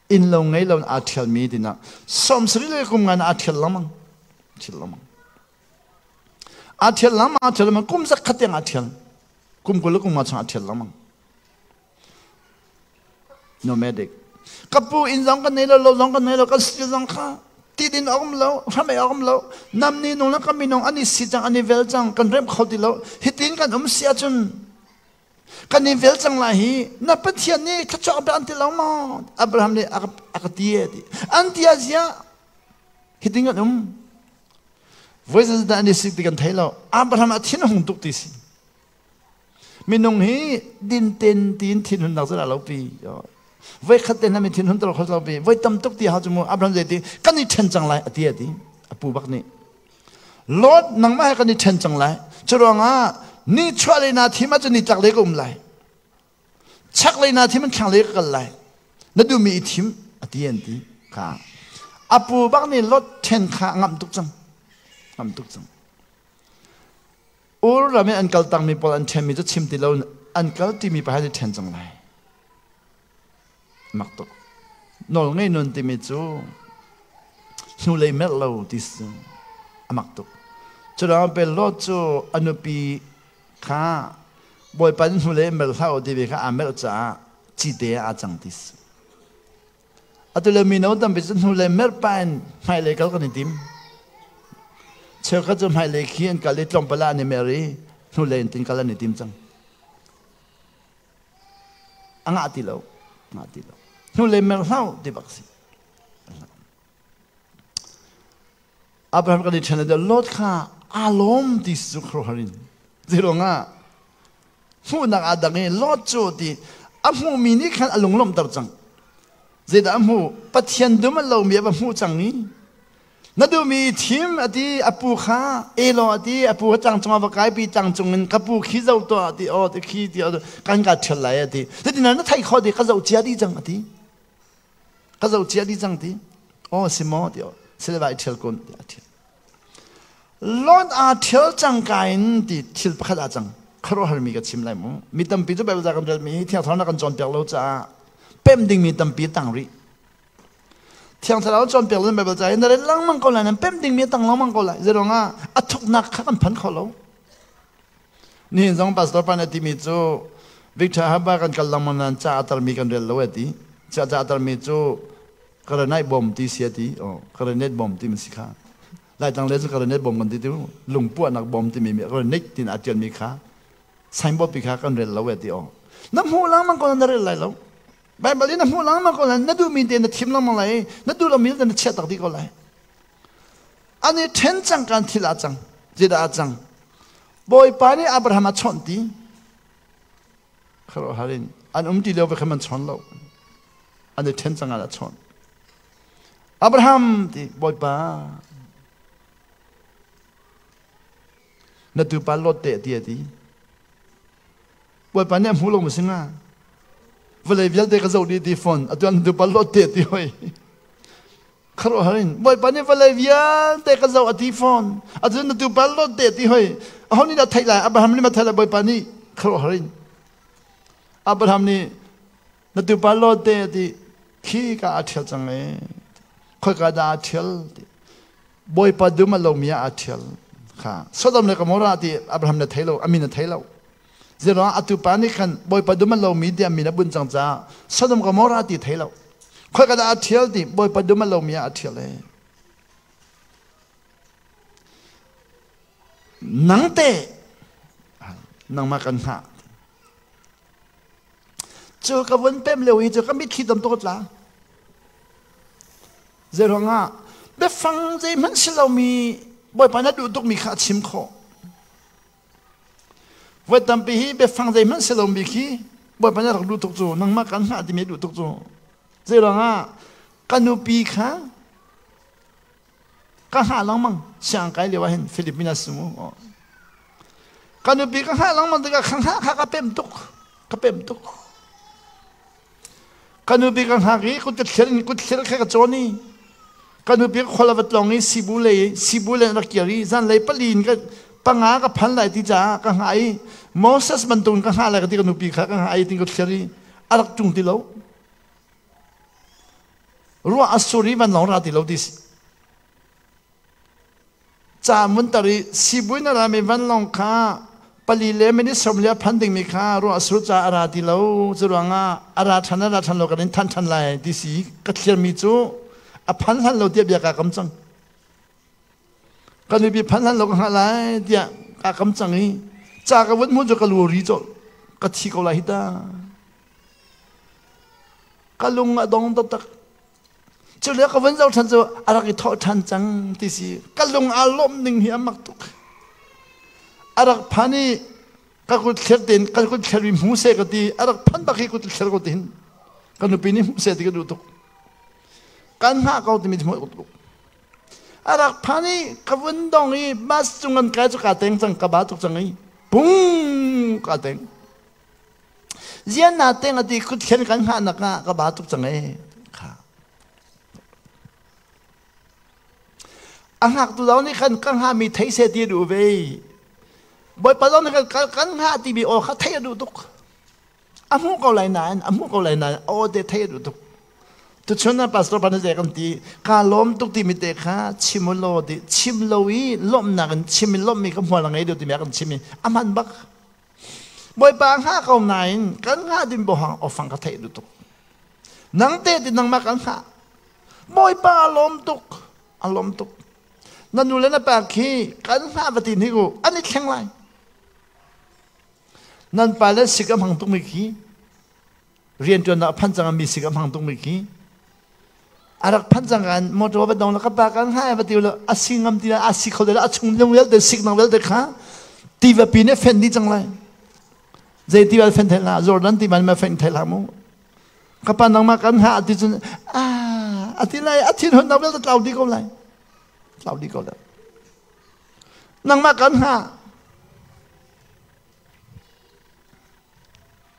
Inn lo ngei lo aa ṭhialmi tinak. 70 le kum ngan aa ṭhial lengmang. Ṭhial lengmang. Aa ṭhial lengmang, aa ṭhial lengmang. Kum zakhat tiang aa ṭhial. Kum 20 le kum nga chung aa ṭhial lengmang. Nomadic. Ka pu inn zong kan nei lo, lo zong kan nei lo, kan sil zong kha tidin a um lo, hram a um lo. Nam ni nung le kan minung an i si cang, an i vel cang, kan rem kho ti lo. Hitin kan um si ahcun kan i vel cang lai hi na Pathian nih thluachuah ka an ti lo maw? Abraham nih a ka ti e ti. An ti ah ziah hitin kan um. Voi zeizat an i sik ti kan thei lo. Abraham a thin a hung tuk ti si. Minung hi dinten tiin thinhunnak cu dah lo pi. Voi khat te hna mi thin hun ter kho lo pi. Voi tam tuk ti ha chu mu Abraham zei ti kan i ṭhen cang lai ati ati. Apu bak nih. Lord nangmah he kan i ṭhen cang lai. Curuangah ni chuah lei na thim ahcun ni tlak lei ka um lai. Chak lei na thim in thlang lei ka kal lai. Na duhmi i thim ati an ti. Kha. Apu bak nih Lot ṭhen kha a ngamh tuk cang. Ngamh tuk cang. Ur ram i an kal tangmi pawl an ṭhenmi cu chim ti lo an kal timi pa he an i ṭhen cang lai. Mak tuk. Nawl ngei nun timi cu hnulei merh lo ti si a mak tuk. Curuangah pe Lot cu a nupi kha Bawipa nih hnulei merh hlah u timi kha aa merh caah cite ah aa cang ti si. Atu le mino tampi cu hnulei merh pah in hmailei kal kan i tim. Cheukhat cu hmailei khi an kal i tlawmpal ah an i mer i hnulei in tin kal an i tim cang. A ngah ti lo. Ngah ti lo. Hnulei mer hlah ti bak si. Abraham kan i ṭhen le Lot kha aa lawm ti cu khuaruahhar in. Zeiruangah hmuhnak aa dang i Lot cu ti a hmuhmi nih khan a lunglawmhter cang. Zeidah a hmuh? Pathian dum a lomi a va hmuh cang i na duhmi thim a ti a pu kha elaw a ti a pu kha tlang cungah va kaipi tlang cung in ka pu khi zoh tuah a ti aw ti khi ti kan ka ṭhial lai a ti cutin na theih khawh ti ka zoh cia dih cang a ti ka zoh cia dih cang ti aw si maw ti aw sile vai ṭhial kun ti a ṭhial Lot aa ṭhial cangka in ti thil pakhat aa cang khuaruahharmi ka chim lai mu mi tampi cu Bible ca kan relmi hi Thiang Thlarau na kan cawnpiak lo caah pemh dingmi tampi a tang rih Thiang Thlarau cawnpiak lo Bible ca hi na rel lengmang ko lai nan pemh dingmi a tang lengmang ko lai zeiruangah a thuknak kha kan phan kho lo Nihin zong pastor pa nih a timi cu Victor Haba kan kal lengmang nain ca a tarmi kan rel lo a ti. Ca ca a tarmi cu granite bomb ti si a ti. Oh, granite bomb ti si kha. Laitlang le cu granite bomb kan ti tu lungpuahnak bomb timi mi granite tin a tialmi kha signboard pi kha kan rel lo a ti. Oh. Na hmuh lengmang ko na rel lai lo. Bible in na hmuh lengmang ko lai na duhmi te na thim lengmang lai na duh lomi te na chiah tak dih ko lai. An i ṭhen cang kan thil a cang. Zeidah a cang? Bawipa nih Abraham a chawnh ti. Khuaruahhar in an um ti lio ve khan man chawn lo. An i ṭhen cang ah a chawnh. Abraham ti Bawipa na tupa Lot te ti a ti. Bawipa nih a hmu lo maw singa? Vawlei vialte ka zoh dih ti fawn atu an tupa Lot te ti hoi. Khuaruahhar in Bawipa nih vawlei vialte ka zoh a ti fawn. Atu na tupa Lot te ti hoi. Aho nih dah theih lai? Abraham nih ma theih lai? Bawipa nih khuaruahhar in Abraham nih na tupa Lot te a ti khi ka aa ṭhial cang e. Khoika dah aa ṭhial? Ti. Bawipa dum a lomi ah aa ṭhial. Kha Sodom le Gomorrah ti Abraham na thei lo, a min a thei lo. Zeiruangah atu pa nih khan Bawipa dum a lomi tiah min a bunh cang caah Sodom Gomorrah ti thei lo. Khoika dah a ṭhial ti Bawipa dum a lomi ah a ṭhial e. Nang te nangmah kan hngah. Cu ka vun pem lio hi cu ka mitthli tam tuk a tla. Zeiruangah biafang zeihmanh si lomi Bawipa na duh tukmi kha a chim khawh. Voi tampi hi biafang zeihmanh si lomi khi Bawipa nih a rak duh tuk cu nangmah kan hngah timi a duh tuk cu. Zeiruangah ka nupi kha ka hngah lengmang siang kai lio ah hin Philippines si mu. Ka nupi ka hngah lengmang tikah ka hngah kha ka pem tuk ka pem tuk. Ka nupi ka hngak i kut ka thlir in kut thlir kha ka cawn i ka nupi ka khual a va tlawng i Sibu lei Sibu lei an rak kir i zanlei pali in ka panga ka phan lai ti caah ka hngah i Moses bantuk in ka hngah lai ka ti ka nupi kha ka hngah i tin ka thlir i a rak ṭung ti lo. Ruah a sur i vanlawng ra ti lo ti si. Ca mun tar i sibuin a rami vanlawng kha pali le minute sawm li a phan dingmi kha ruah sur ca a ra ti lo cu ruangah a ra ṭhan a ra ṭhan lo kan in than ṭhan lai ti si ka thlirmi cu a phan hlan lo tiah bia kaa kam cang ka nupi phan hlan lo ka hngah lai tiah kaa kam cang i ca ka vun hmuh cu ka lu ri colh ka thi ko lai hi ta ka lung a dong taktak Cu le ka vun zoh ṭhan cu a rak i thawh ṭhan cang ti si. Ka lung aa lawmh ning hi a mak tuk. A rak phan i ka kut thler tein ka kut thler i hmu seh ka ti. A rak phan bak hi kut thler ko tin. Ka nupi nih hmuh seh ti ka duh tuk. Kan hngah ko timi hmuh tuk. A rak phan i ka vun dong i bus cung an kai cu ka teng cang ka ba tuk cang i pung ka teng. Zian na teng ati kut khen kan hngah nak ah ka ba tuk cang e. Kha. A ngaktu zong nih khan ka hngahmi thei seh ti a duh ve. Bawipa zong nih khan kan hngah timi aw kha theih a duh tuk. A hmuh ko lai nain, a hmuh ko lai nain aw te theih a duh tuk. Tuchun ah pastor pa na zei kan ti, ka lawm tuk timi te kha chim u law ti, chim lo i lawmhnak in chim i lawmhmi kha hmual a ngei deuh timi a kan chim i a hman bak. Bawipa hngah ko nain kan hngah ding bohang awfang ka theih duh tuk. Nang te ti nangmah kan hngah. Bawipa a lawm tuk, a lawm tuk. Na nu le na pa khi kan hngah va ti hnik u, an i thleng lai. Nan pa le sik a hmang tukmi khi rianṭuannak a phan cang mi sik a hmang tukmi khi a rak phan cang kan motor va dong la ka pa kan hai va ti lo a si ngam ti la a si kho la a chung lung vialte sik nang vialte kha tiva pi ne fen di cang lai zei ti val fen thai la Jordan ti man ma fen thai la mu ka pa nang ma kan ha ti cun a a ti lai a thin hon nak vialte tlau di ko lai tlau di ko lai nangmah kan ha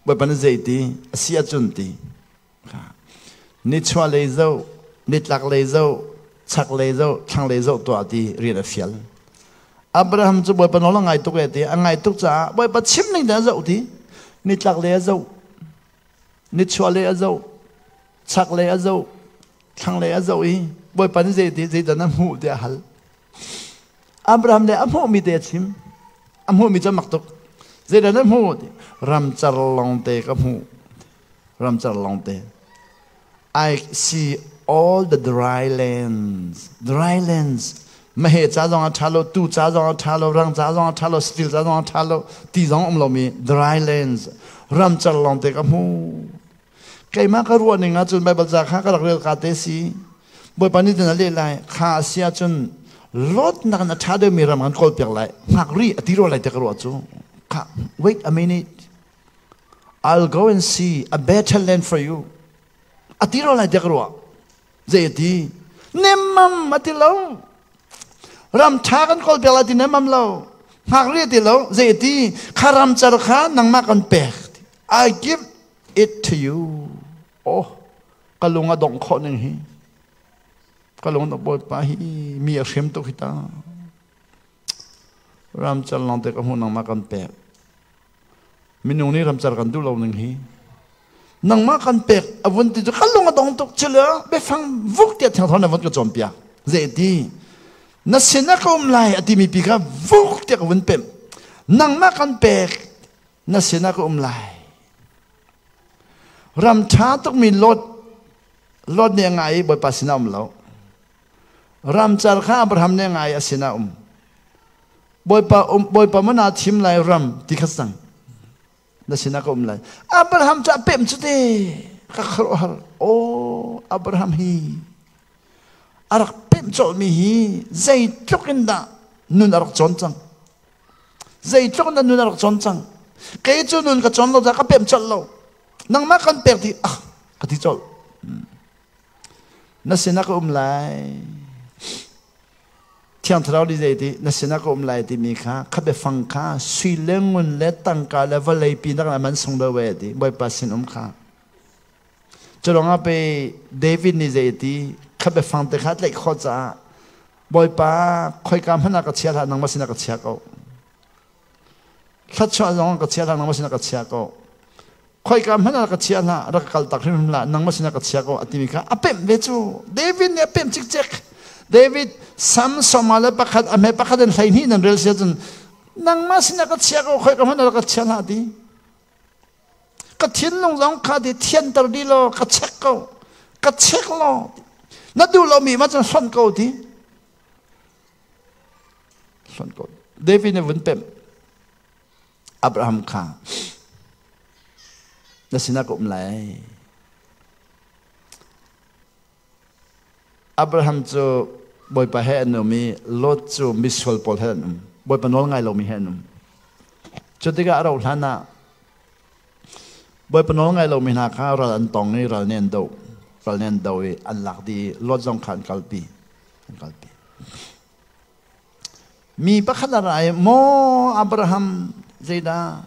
Bawipa na zei ti a si ahcun ti nichuah lei zoh nitlak lei zoh chak lei zoh thlang lei zoh tuah ti rian a fial Abraham cu Bawipa nawl a ngai tuk e ti a ngai tuk caah Bawipa chim ning te a zoh ti nitlak lei a zoh nichuah lei a zoh chak lei a zoh thlang lei a zoh i Bawipa nih zei ti zeidah na hmuh tiah a hal Abraham nih a hmuhmi te a chim. A hmuhmi cu a mak tuk. Zeidah na hmuh? Ramcar lawngte ka hmuh. Ramcar lawngte. I see all the dry lands. Dry lands. Mahe ca zong a ṭha lo, tu ca zong a ṭha lo, rang ca zong a ṭha lo, steel ca zong a ṭha lo, ti zong um lomi dry lands. Ramcar lawngte ka hmuh. Keimah ka ruah ning ahcun Baibal ca kha ka rak rel ka te si. Bawipa nih cun a leh lai. Kha a si ahcun lawtnak in a ṭha deuhmi ram kan kawlpiak lai. Hngak rih a ti rua lai ti ka ruah cu. Kha, wait a minute. I'll go and see a better land for you. A ti rua lai ti ka ruah. Zei a ti? Nemmam a ti lo. Ram ṭha kan kawlpiak lai ti nemmam lo. Hngak rih a ti lo. Zei a ti? Kha ram car kha nangmah kan pek. I give it to you. Oh, ka lung a dongh khawh ning hi. Ka lung a bawipa hi mi a hrem tuk hi ta. Ramcar lawng te ka hmuh nangmah kan pek. Minung nih ramcar kan duh lo ning hi. Nangmah kan pek a vun ti cu ka lung a dong tuk chile biafang vuk tiah thiang thlarau na vun ka cawnpiak. Zei ti? Na sin ah ka um lai a timi pi kha vuk tiah ka vun pemh. Nangmah kan pek na sinah ka um lai. Ram ṭha tukmi Lot, Lot nih a ngai i Bawipa sinah um lo. Ramcar kha Abraham nih a ngai i a sinah um. Bawipa um, Bawipa maw naa thim lai ram ti kha cang. Na sinah ka um lai. Abraham cu a pemh cu te. Ka khuaruahhar. Oh, Abraham hi a rak pemh colhmi hi zeitluk in dah nun a rak cawn cang. Zeitluk na nun a rak cawn cang. Kei cu nun ka cawn lo caah ka pemh colh lo. Nangmah kan pek ti ah ka ti colh. Na sinah ka um lai. Thiang Thlarau nih zei ti na sinah ka um lai timi kha kha biafang kha sui le ngun le tangka le vawlei pi nak man sung deuh ve ti Bawipa sin um kha. Cu pe David nih zei ti kha biafang te kha tlaih khawh caah Bawipa, khoika hmanh ah ka chia hlah, nangmah sinah ka chia ko. Thluachuah zong ka chia hlah, nangmah sinah ka chia ko. Khoika hmanh ah ka chia hlah, rak ka kal tak hrimhrim hlah, nangmah sinah ka chia ko a timi kha a pemh ve cu. David nih a pemh cikcek. David Sam sawma le pakhat a hme pakhat in 12 nan rel sia cun nangmah sinah ka chia ko, khoika hmanh ah rak ka chia hlah ti. Ka thinlung zong kha ti thianter dih law ka check ko. Ka check law. Na duh lomi ma cun hlonh ko ti. Hlonh ko. David nih vun pemh. Abraham kha na sinah ka um lai. Abraham cu Bawipa he an um i Lot cu misual pawl he an um. Bawipa nawl ngai lomi he an um. Cu tikah a rauh hlan ah Bawipa nawl ngai lomi hna kha ral an tong i ral nih an doh. Ral nih an doh i an lak dih i Lot zong kha an kalpi. An kalpi. Mi pakhat a ra i, Maw Abraham, zeidah?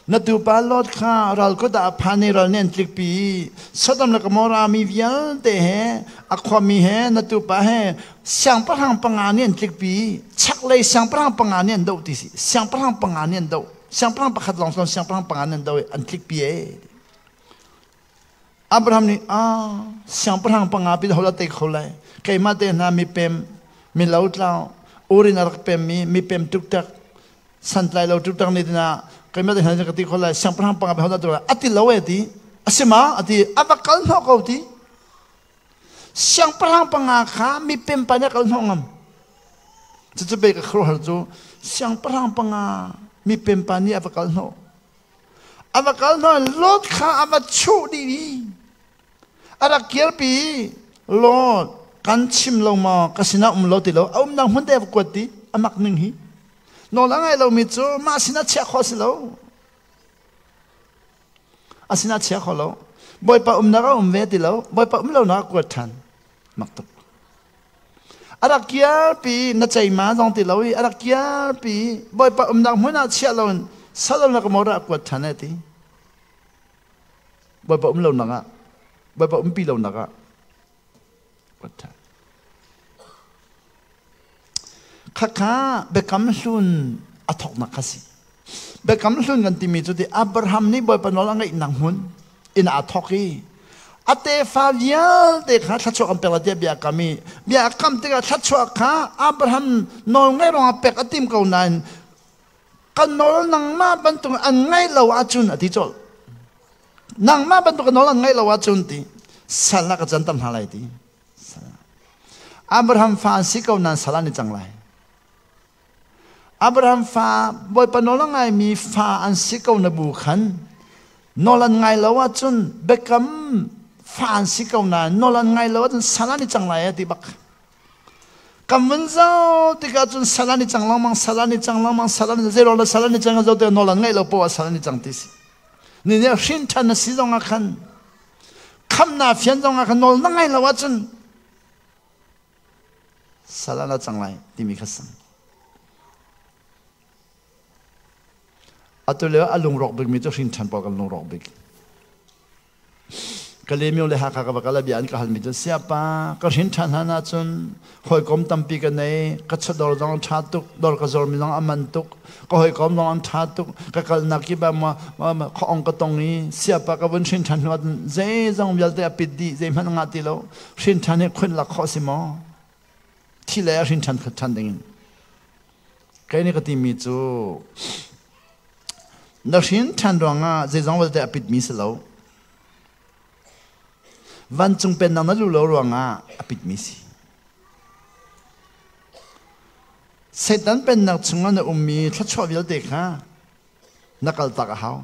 Na tupa Lot kha ral kut ah a phan i ral nih an tlikpi i Sodom le Gomorrah mi vialte he, a khuami he, na tupa he siangpahrang panga nih an tlikpi. Chaklei siangpahrang panga nih an doh ti si. Siangpahrang panga nih an doh. Siangpahrang pakhat lawng si siangpahrang panga nih an doh i an tlikpi ee. Abraham nih, ah, siangpahrang panga pi ho la te kho lai. Keimah te hna mipem, mi lotlau, urin a rak pemmi, mipem tuktak, santlai lo tuktak ni tina, keimah te hna ka ti kho lai, siangpahrang panga pi ho la te lai. Ati lo e ti. Asima, ati, a va kal hnawh ko ti. Siangpahrang panga kha mipem pa nih a kal hnawh ngam. Cucu be ka khuaruahhar cu, siangpahrang panga mipem pa nih a va kal hnawh. A va kal hna Lot kha a va chuh dih i a rak kirpi. Lot, kan chim lo maw? Ka sinah um lo ti lo, a umnak hmun te a va kuat ti. A mak ning hi, nawl a ngai lomi cu mah sinah chiah khawh si lo, a sinah chia kho lo. Bawipa umnak a um ve ti lo, Bawipa um lonak a kuat ṭhan. Mak tuk. A rak kirpi, na ceima zong ti lo i a rak kirpi. Bawipa umnak hmun ah chiah loin Sodom le Gomorrah a kuat ṭhan e ti. Bawipa um lonak ah, Bawipa umpi lonak ah kuat ṭhan. Khakha Biakam Hlun a thawknak kha si. Biakam Hlun kan timi cu ti Abraham nih Bawipa nawl a ngeihnak hmun in aa thawk i a tefa vialte kha thluachuah kan pek lai tiah bia a kam i bia a kam tikah thluachuah kha Abraham nawl ngaih ruangah pek a tim ko nain ka nawl nangmah bantuk an ngaih lo ahcun a ti colh. Nangmah bantuk ka nawl an ngaih lo ahcun ti sal ah ka canter hna lai ti. Abraham fa an si ko nain sal an i cang lai. Abraham fa, Bawipa nawl a ngaimi fa an si ko na bu khan nawl an ngai lo ahcun, biakam fa an si ko nain nawl an ngai lo ahcun sal an i cang lai a ti bak. Kan vun zoh tikah cun sal an i cang lengmang, sal an i cang lengmang, sal an i zeiruang dah sal an i cang zoh tikah nawl an ngaih lo poah sal an i cang ti si. Ni nih hrin ṭhan na si zong ah khan, khamnak fian zong ah khan nawl na ngai lo ahcun sal ah na cang lai timi kha sang. Atu lio a lungrawk bikmi cu hrin ṭhan pawl kan lungrawk bik. Kalemyo le Hakha ka va kal bia an ka halmi cu, siapa, ka hrin ṭhan hlan ahcun hawikom tampi ka nei, ka chawdawr zong an ṭha tuk, dawr ka zawrmi zong a man tuk, ka hawikom zong an ṭha tuk, ka kalnak kip ah khuaong ka tong i siapa, ka vun hrin ṭhan hnu ahcun zeizong vialte a pit dih, zeihmanh a ngah ti lo. Hrin ṭhan hi khunh lak khawh si maw? Thi le a hrin ṭhan ṭhan dingin kei nih ka timi cu, na hrin ṭhan ruangah zeizong vialte a pitmi si lo, vancung pennak na luh lo ruangah a pitmi si. Satan pennak chungah na ummi thluachuah vialte kha na kaltak a hau.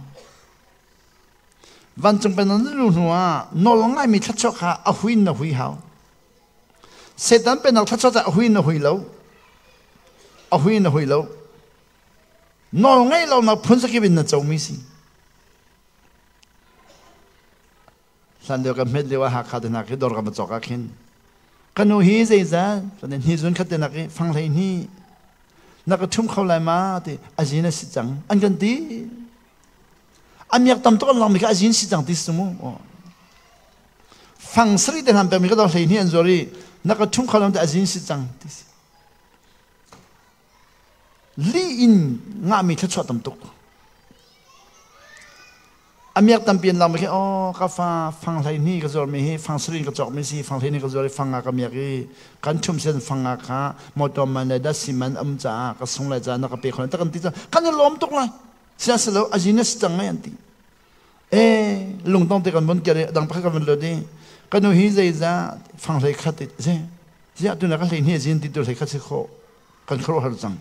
Vancung pennak na luh hnuah nawl ngaimi thluachuah kha a hui in na hui hau. Satan pennak thluachuah cu a hui in na hui lo. A hui in na hui lo. Nawl ngeih lonak phun zakip in na comi si. Hlan lio kan hmet lio ah Hakha te hna khi dawr kan va cawk ah khin ka nu hi zeizat kan hni zun khat te nak i fang hlei hni na ka ṭhum kho lai ma ti azin a si cang an kan ti. A miak tam tuk an langmi kha azin si cang ti si mu. Fang sari te hnan pekmi ka dawr hlei hni an zuar i na ka ṭhum kho lai ti azin si cang ti si. Li in ngahmi thluachuah tam tuk. A miak tampi an langmi khi, oh, ka fa, fang hlei hni ka zuarmi hi fang sarin ka cawkmi si, fang hlei hni ka zuar i fang nga ka miak i kan ṭhum sen fang nga kha motor man le dasi man um caah ka sung lai caah na ka pe kho tak an ti. Kan i lawm tuk lai. Sihmanhsehlaw a zin a si cang ngai an ti. E lungtong te kan vun kir i dang pakhat kan vun lut i ka nu hi zeizah fang hlei khat ze ziah tu na ka hlei hni zin ti tu hlei khat si khawh kan khuaruahhar cang.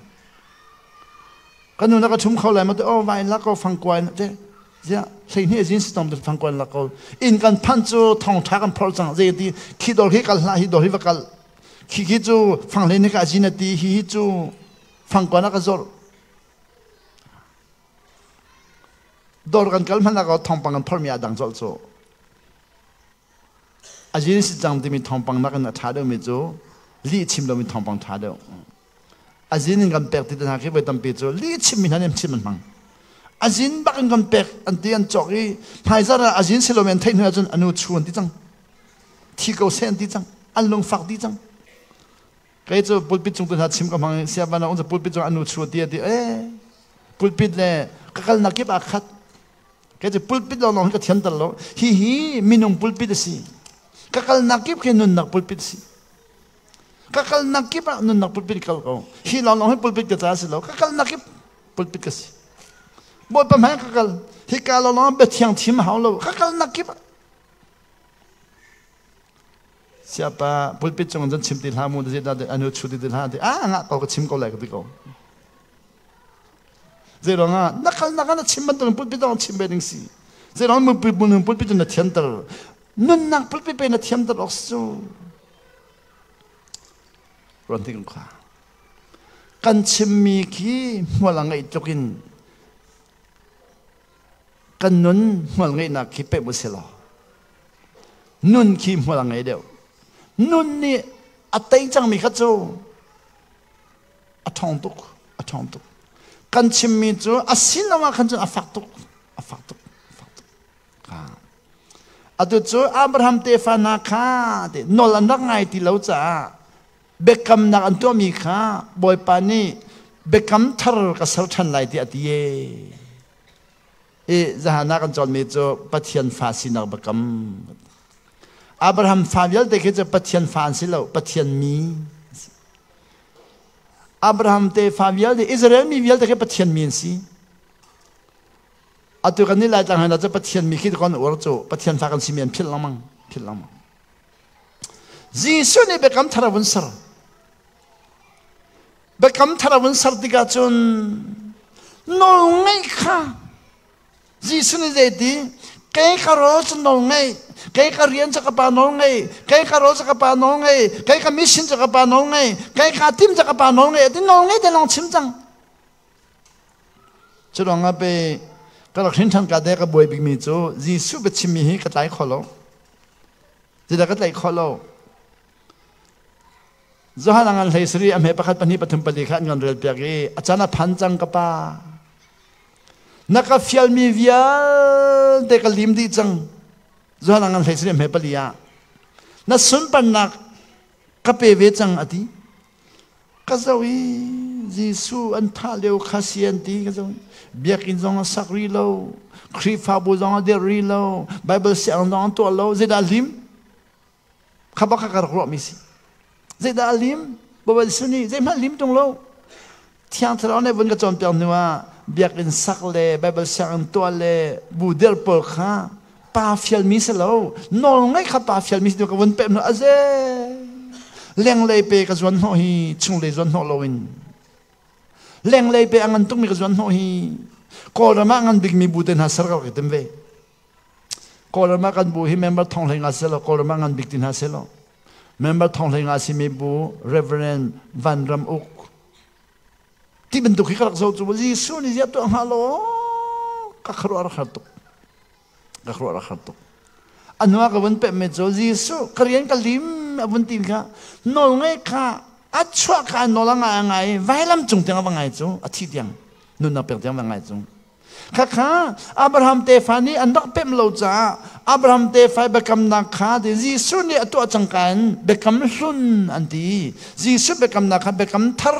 Ka nu na ka ṭhum kho lai ma te, oh, vai la ko fang kuan te ziah hlei hni zin si tom te fang kuan la ko. Inn kan phan cu thong ṭha kan phor cang. Zei ti khi dor hi kal hlah, hi dor hi va kal, khi khi cu fang hlei ni ka zin a ti, hi hi cu fang kuan a ka zawrh. Dawr kan kal hmanh ah thawngpang kan phormi ah dang colh cu. A zin si cang timi thawngpang nakin a ṭha deuhmi cu lih chim lomi thawngpang ṭha deuh. A zin in kan pek ti te hna khi voi tampi cu lih chimmi hna nih chim an hmang. A zin bak in kan pek an ti an cawk i hmaizarh ah a zin si lomi an theih hnu ahcun a nu chu an ti cang. Thi ko seh an ti cang. An lungfak dih cang. Kei cu pulpit cung tu hna chim ka hmang i siavan ah um cu pulpit cung anu chu ti a ti eh pulpit le ka kalnak kip aa khat. Kei cu pulpit lawnglawng hi ka thiam tal lo. Hi hi minung pulpit a si. Ka kalnak kip khi nunnak pulpit a si. Ka kalnak kip ah nunnak pulpit kal ko. Hi lawnglawng hi pulpit ka ca a si lo. Ka kalnak kip pulpit ka si. Bawipa hmai ka kal. Hi ka lawnglawng bia thiang thim hau lo. Ka kalnak kip ah Siapa pulpit cung cun chim ti hlah mu ti dah anu chu ti hlah ti ah ngah ko ka chim ko lai ka ti ko. Zei ruangah na kal nak na chim bantuk pulpit dong chim ve ding si. Zei ruang mu pulpit na thianter nunnak pulpit pe na thiamter awk su. Ruan ti kha. Kan chimmi khi hmual a ngeih tluk in kan nun hmual ngeihnak khi pek u si law nun khi hmual a ngei deuh. Nun nih a tei cangmi kha cu a ṭhawng tuk, a ṭhawng tuk. Kan chimmi cu a sin ah khan cun a fak tuk, a fak tuk, a fak tuk. Atu cu Abraham tefa hna kha nawl an rak ngai ti lo caah biakamnak an tuahmi kha Bawipa nih biakam thar ka ser ṭhan lai tiah a ti ee. I zahan ah kan cawnmi cu Pathian fa sinak biakam. Abraham fa vialte khi cu Pathian fa an si lo, Pathian mi. Abraham tefa vialte, Israel mi vialte khi Pathian mi an si. Atu kan nih Laitlang hna cu Pathian mi khi kan uar cu Pathian fa kan simi an philh lengmang, philh lengmang. Jesuh nih biakam thar a vun ser. Biakam thar a vun ser tikah cun nawl ngeih kha Jesuh nih zeiti kei ka rawl cu nawl ngei, kei ka rian cu ka pa nawl ngei, kei ka rawl cu ka pa nawl ngei, kei ka mission cu ka pa nawl ngei, kei ka tim cu ka pa nawl ngei, ti nawl ngei te lawng chim cang. Cu ruangah pei ka rak hrin ṭhan ka te ka buai bikmi cu Jesuh biachimmi hi ka tlai kho lo. Zeidah ka tlaih khawh lo? Johan a ngan hlei sari a hme pakhat pahnih pathum pali kha an ngan rel piak i a caan a phan cang ka pa. Na ka fialmi vialte ka lim dih cang. Johan a ngan hlei sari a hme pali ah. Na sunparnak ka pe ve cang a ti. Ka zoh i Jesuh an thah lio kha si an ti ka zoh. Biakinn zong a sak rih lo, Khrihfabu zong a dirh rih lo, Bible sianginn zong an tuah lo, zeidah a lim? Kha bak kha ka rak ruahmi si. Zeidah a lim? Bawipa Jesuh nih zeihmanh lim tung lo. Thiang Thlarau nih vun ka cawnpiak hnu ah biakinn sak le Bible sianginn tuah le bu dirh pawl kha pa fialmi si lo nawl ngeih kha pa fialmi si ka vun pek hnu aze lenglei pe ka zuan hnawh hi chunglei zuan hnawh loin lenglei pe a ngan tukmi ka zuan hnawh hi Kawlram ah ngan bikmi bu te hna ser ka tim ve Kawlram ah kan bu hi member thong hlei nga selaw Kawlram ah ngan bik ti hna selaw member thong hlei nga simi bu Reverend Van Ram Uk ti bantuk hi ka rak zoh cu Jesuh nih ziah tuah hnga law ka khuaruah rak har tuk ka khuaruah rak har tuk a hnu ah ka vun pehmi cu Jesuh ka rian ka lim a vun ti kha nawl ngai kha a chuah kha nawl a ngai a ngai vailam cung tiang a va ngai cu a thi tiang nunnak pek tiang va ngai cu Khakha Abraham tefa nih an rak pemh lo caah Abraham tefa biakamnak kha ti Jesuh nih a tuah cangka in biakam hlun an ti. Jesuh biakamnak kha biakam thar.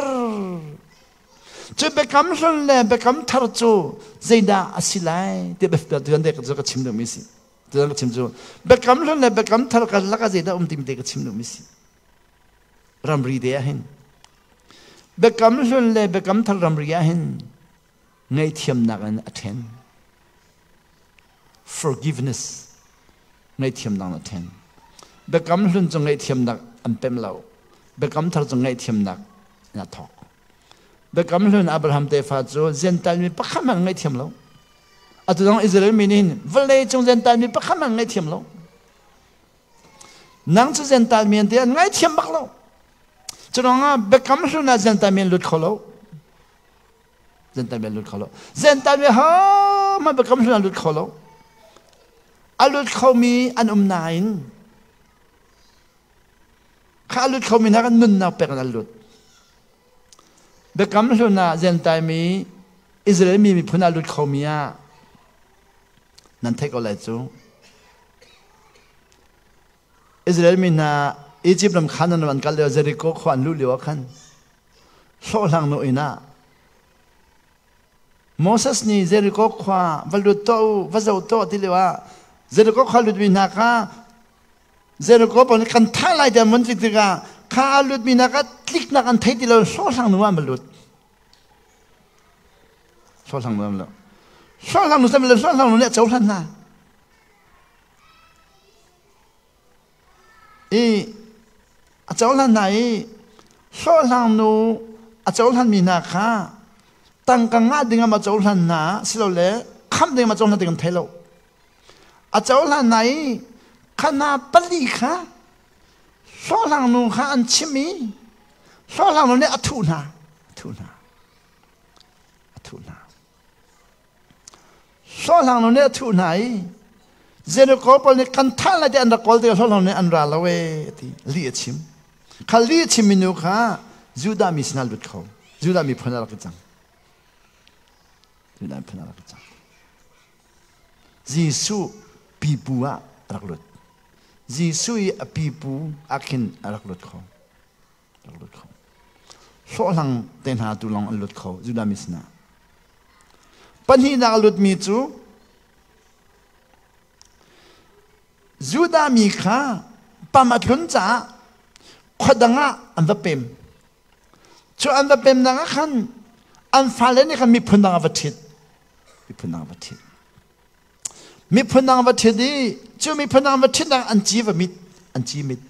Cu biakam hlun le biakam thar cu zeidah a si lai ti tuan te ka chim duhmi si. Tuan ka chim cu biakam hlun le biakam thar ka lakah zeidah um timi te ka chim duhmi si. Ramri te ah hin. Biakam hlun le biakam thar ramri ah hin ngaihthiamnak in a ṭhen. Forgiveness ngaihthiamnak in a ṭhen. Biakam hlun cu ngaihthiamnak an pemh lo. Biakam thar cu ngaihthiamnak in a thawk. Biakam hlun Abraham tefa cu Gentile mi pakhat hmanh ngaihthiam lo. Atu zong Israel mi nih hin vawlei cung Gentile mi pakhat hmanh ngaihthiam lo. Nang cu Gentile mi an ti an ngaithiam bak lo. Cu ruangah biakam hlun ah Gentile mi an lut kho lo. Zentail mi an lut kho lo. Zentail mi hohmanh biakam hlun an lut kho lo. A lut khomi an um nain kha a lut khomi hna kan nunnak pek in an lut. Biakam hlun ah Zentail mi Israel mi miphun ah lut khomi ah nan theih ko lai cu. Israel mi hna Egypt ram Canaan ram an kal lio Jericho khua an luh lio ah khan hlawhhlang nu inn ah Moses nih Jericho khua va lut tuah u, va zoh tuah ti lio ah Jericho khua lutmi hna kha Jericho pawl nih kan thah lai tiah an vun tlik tikah kha a lutmi hna kha tliknak an thei ti lo hlawhhlang nu ah an va lut. Hlawhhlang nu an lut. Hlawhhlang nu hlawhhlang nu nih a cohlan hna. I a cohlan hna i hlawhhlang nu a cohlanmi hna kha tangka ngah ding ah ma cohlan hna silole khamh ding ah ma cohlan ding an thei lo. A cohlan hna i kha hna pali kha hlawhhlang nu kha an chimh i hlawhhlang nu nih a thuh hna, a thuh hna, a thuh hna. Hlawhhlang nu nih a thuh hna i Jericho pawl nih kan thah lai ti an rak kawl tikah hlawhhlang nih an ra lo ee ti lih a chim. Kha lih a chimmi nu kha Judah mi sinah lut kho. Judah miphun ah rak i cang. Judah miphun ah rak i cang. Jesuh pipu ah rak lut. Jesuh i a pipu ah khin a rak lut kho. Rak lut kho. Hlawhhlang te hna tu lawng an lut kho Judah mi sinah. Pahnihnak a lutmi cu Judah mi kha pam a tlun caah khua dang ah an va pem. Cu an va pemnak ah khan an fale nih khan miphun dang ah va ṭhit. Miphun dang ah va ṭhit. Miphun dang va ṭhit i cu miphun dang va ṭhitnak an ci va mit, an ci mit.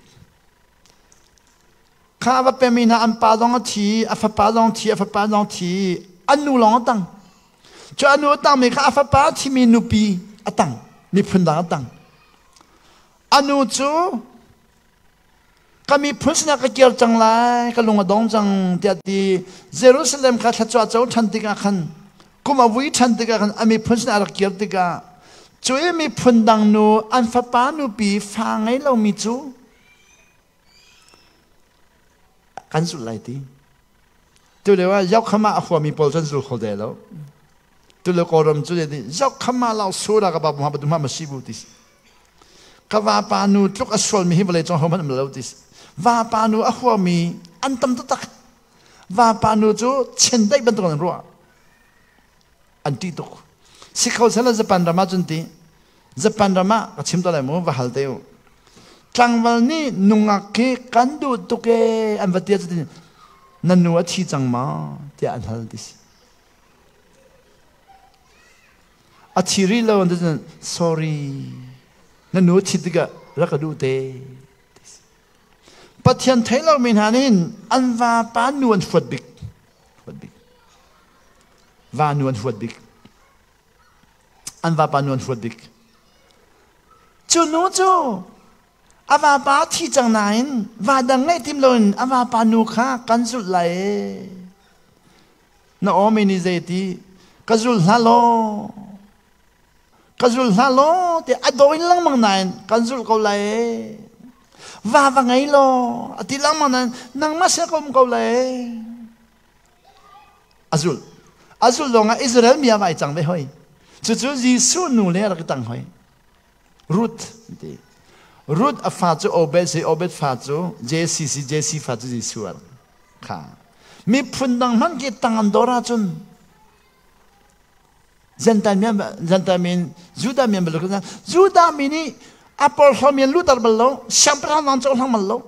Kha va pemi hna an pa zong a thi, a fapa zong thi, a fapa zong thi, an nu lawng a tang. Cu a nu a tangmi kha a fapa a thimi nupi a tang, miphun dang a tang. A nu cu ka miphun sinah ka kir cang lai, ka lung a dong cang tiah ti Jerusalem kha thluachuah co ṭhan tikah khan kum a vui ṭhan tikah khan a miphun sinah a rak kir tikah cu i miphun dang nu an fapa nupi fa ngei lomi cu kan zulh lai ti. Tu lio ah Yokhama a huami pawl cu an zul kho de lo. Tu lio Kawlram cu ti Yokhama lau sura ka ba ma ba ma si bu ti. Ka vapa nu tluk a sualmi hi vawlei cung hohmanh um lo ti. Vapa nu a huami an tam taktak. Vapa nu cu chendeih bantuk an ruah. An ṭih tuk. Si kho sela Japan ram ah cun ti Japan ram ah ka chim to lai mu va hal te u. Tlangval nih nungak khi kan duh tuk ee an va ti cutin na nu a thi cang ma tiah an hal ti si. A thi rih lo an ti cun sorry na nu a thi tikah rak ka duh te. Pathian thei lomi hna nih hin an vapa nu an huat bik. Huat bik. Va nu an huat bik. An vapa nu an huat bik. Cu nu cu a vapa a thi cang nain va dang ngeih tim loin a vapa nu kha kan zulh lai ee. Naomi nih zeiti ka zul hna law ka zul hna law tiah a dawi lengmang nain kan zulh ko lai ee. Va va ngei law a ti lengmang nain nangmah sin ka um ko lai ee. A zulh. A zulh lawngah Israel mi ah vai cang ve hoi. Cucu Jesuh nu le rak i tang hoi. Ruth ti. Ruth a fa cu Obed si, Obed fa cu Jesse si, Jesse fa cu Jesuh a kha. Miphun dang hmanh khi tang an dor ahcun Gentile mi Gentile mi Judah mi an bal lo. Judah mi nih a porhlawmi an luhter bal lo, siangpahrang an cohlang bal lo.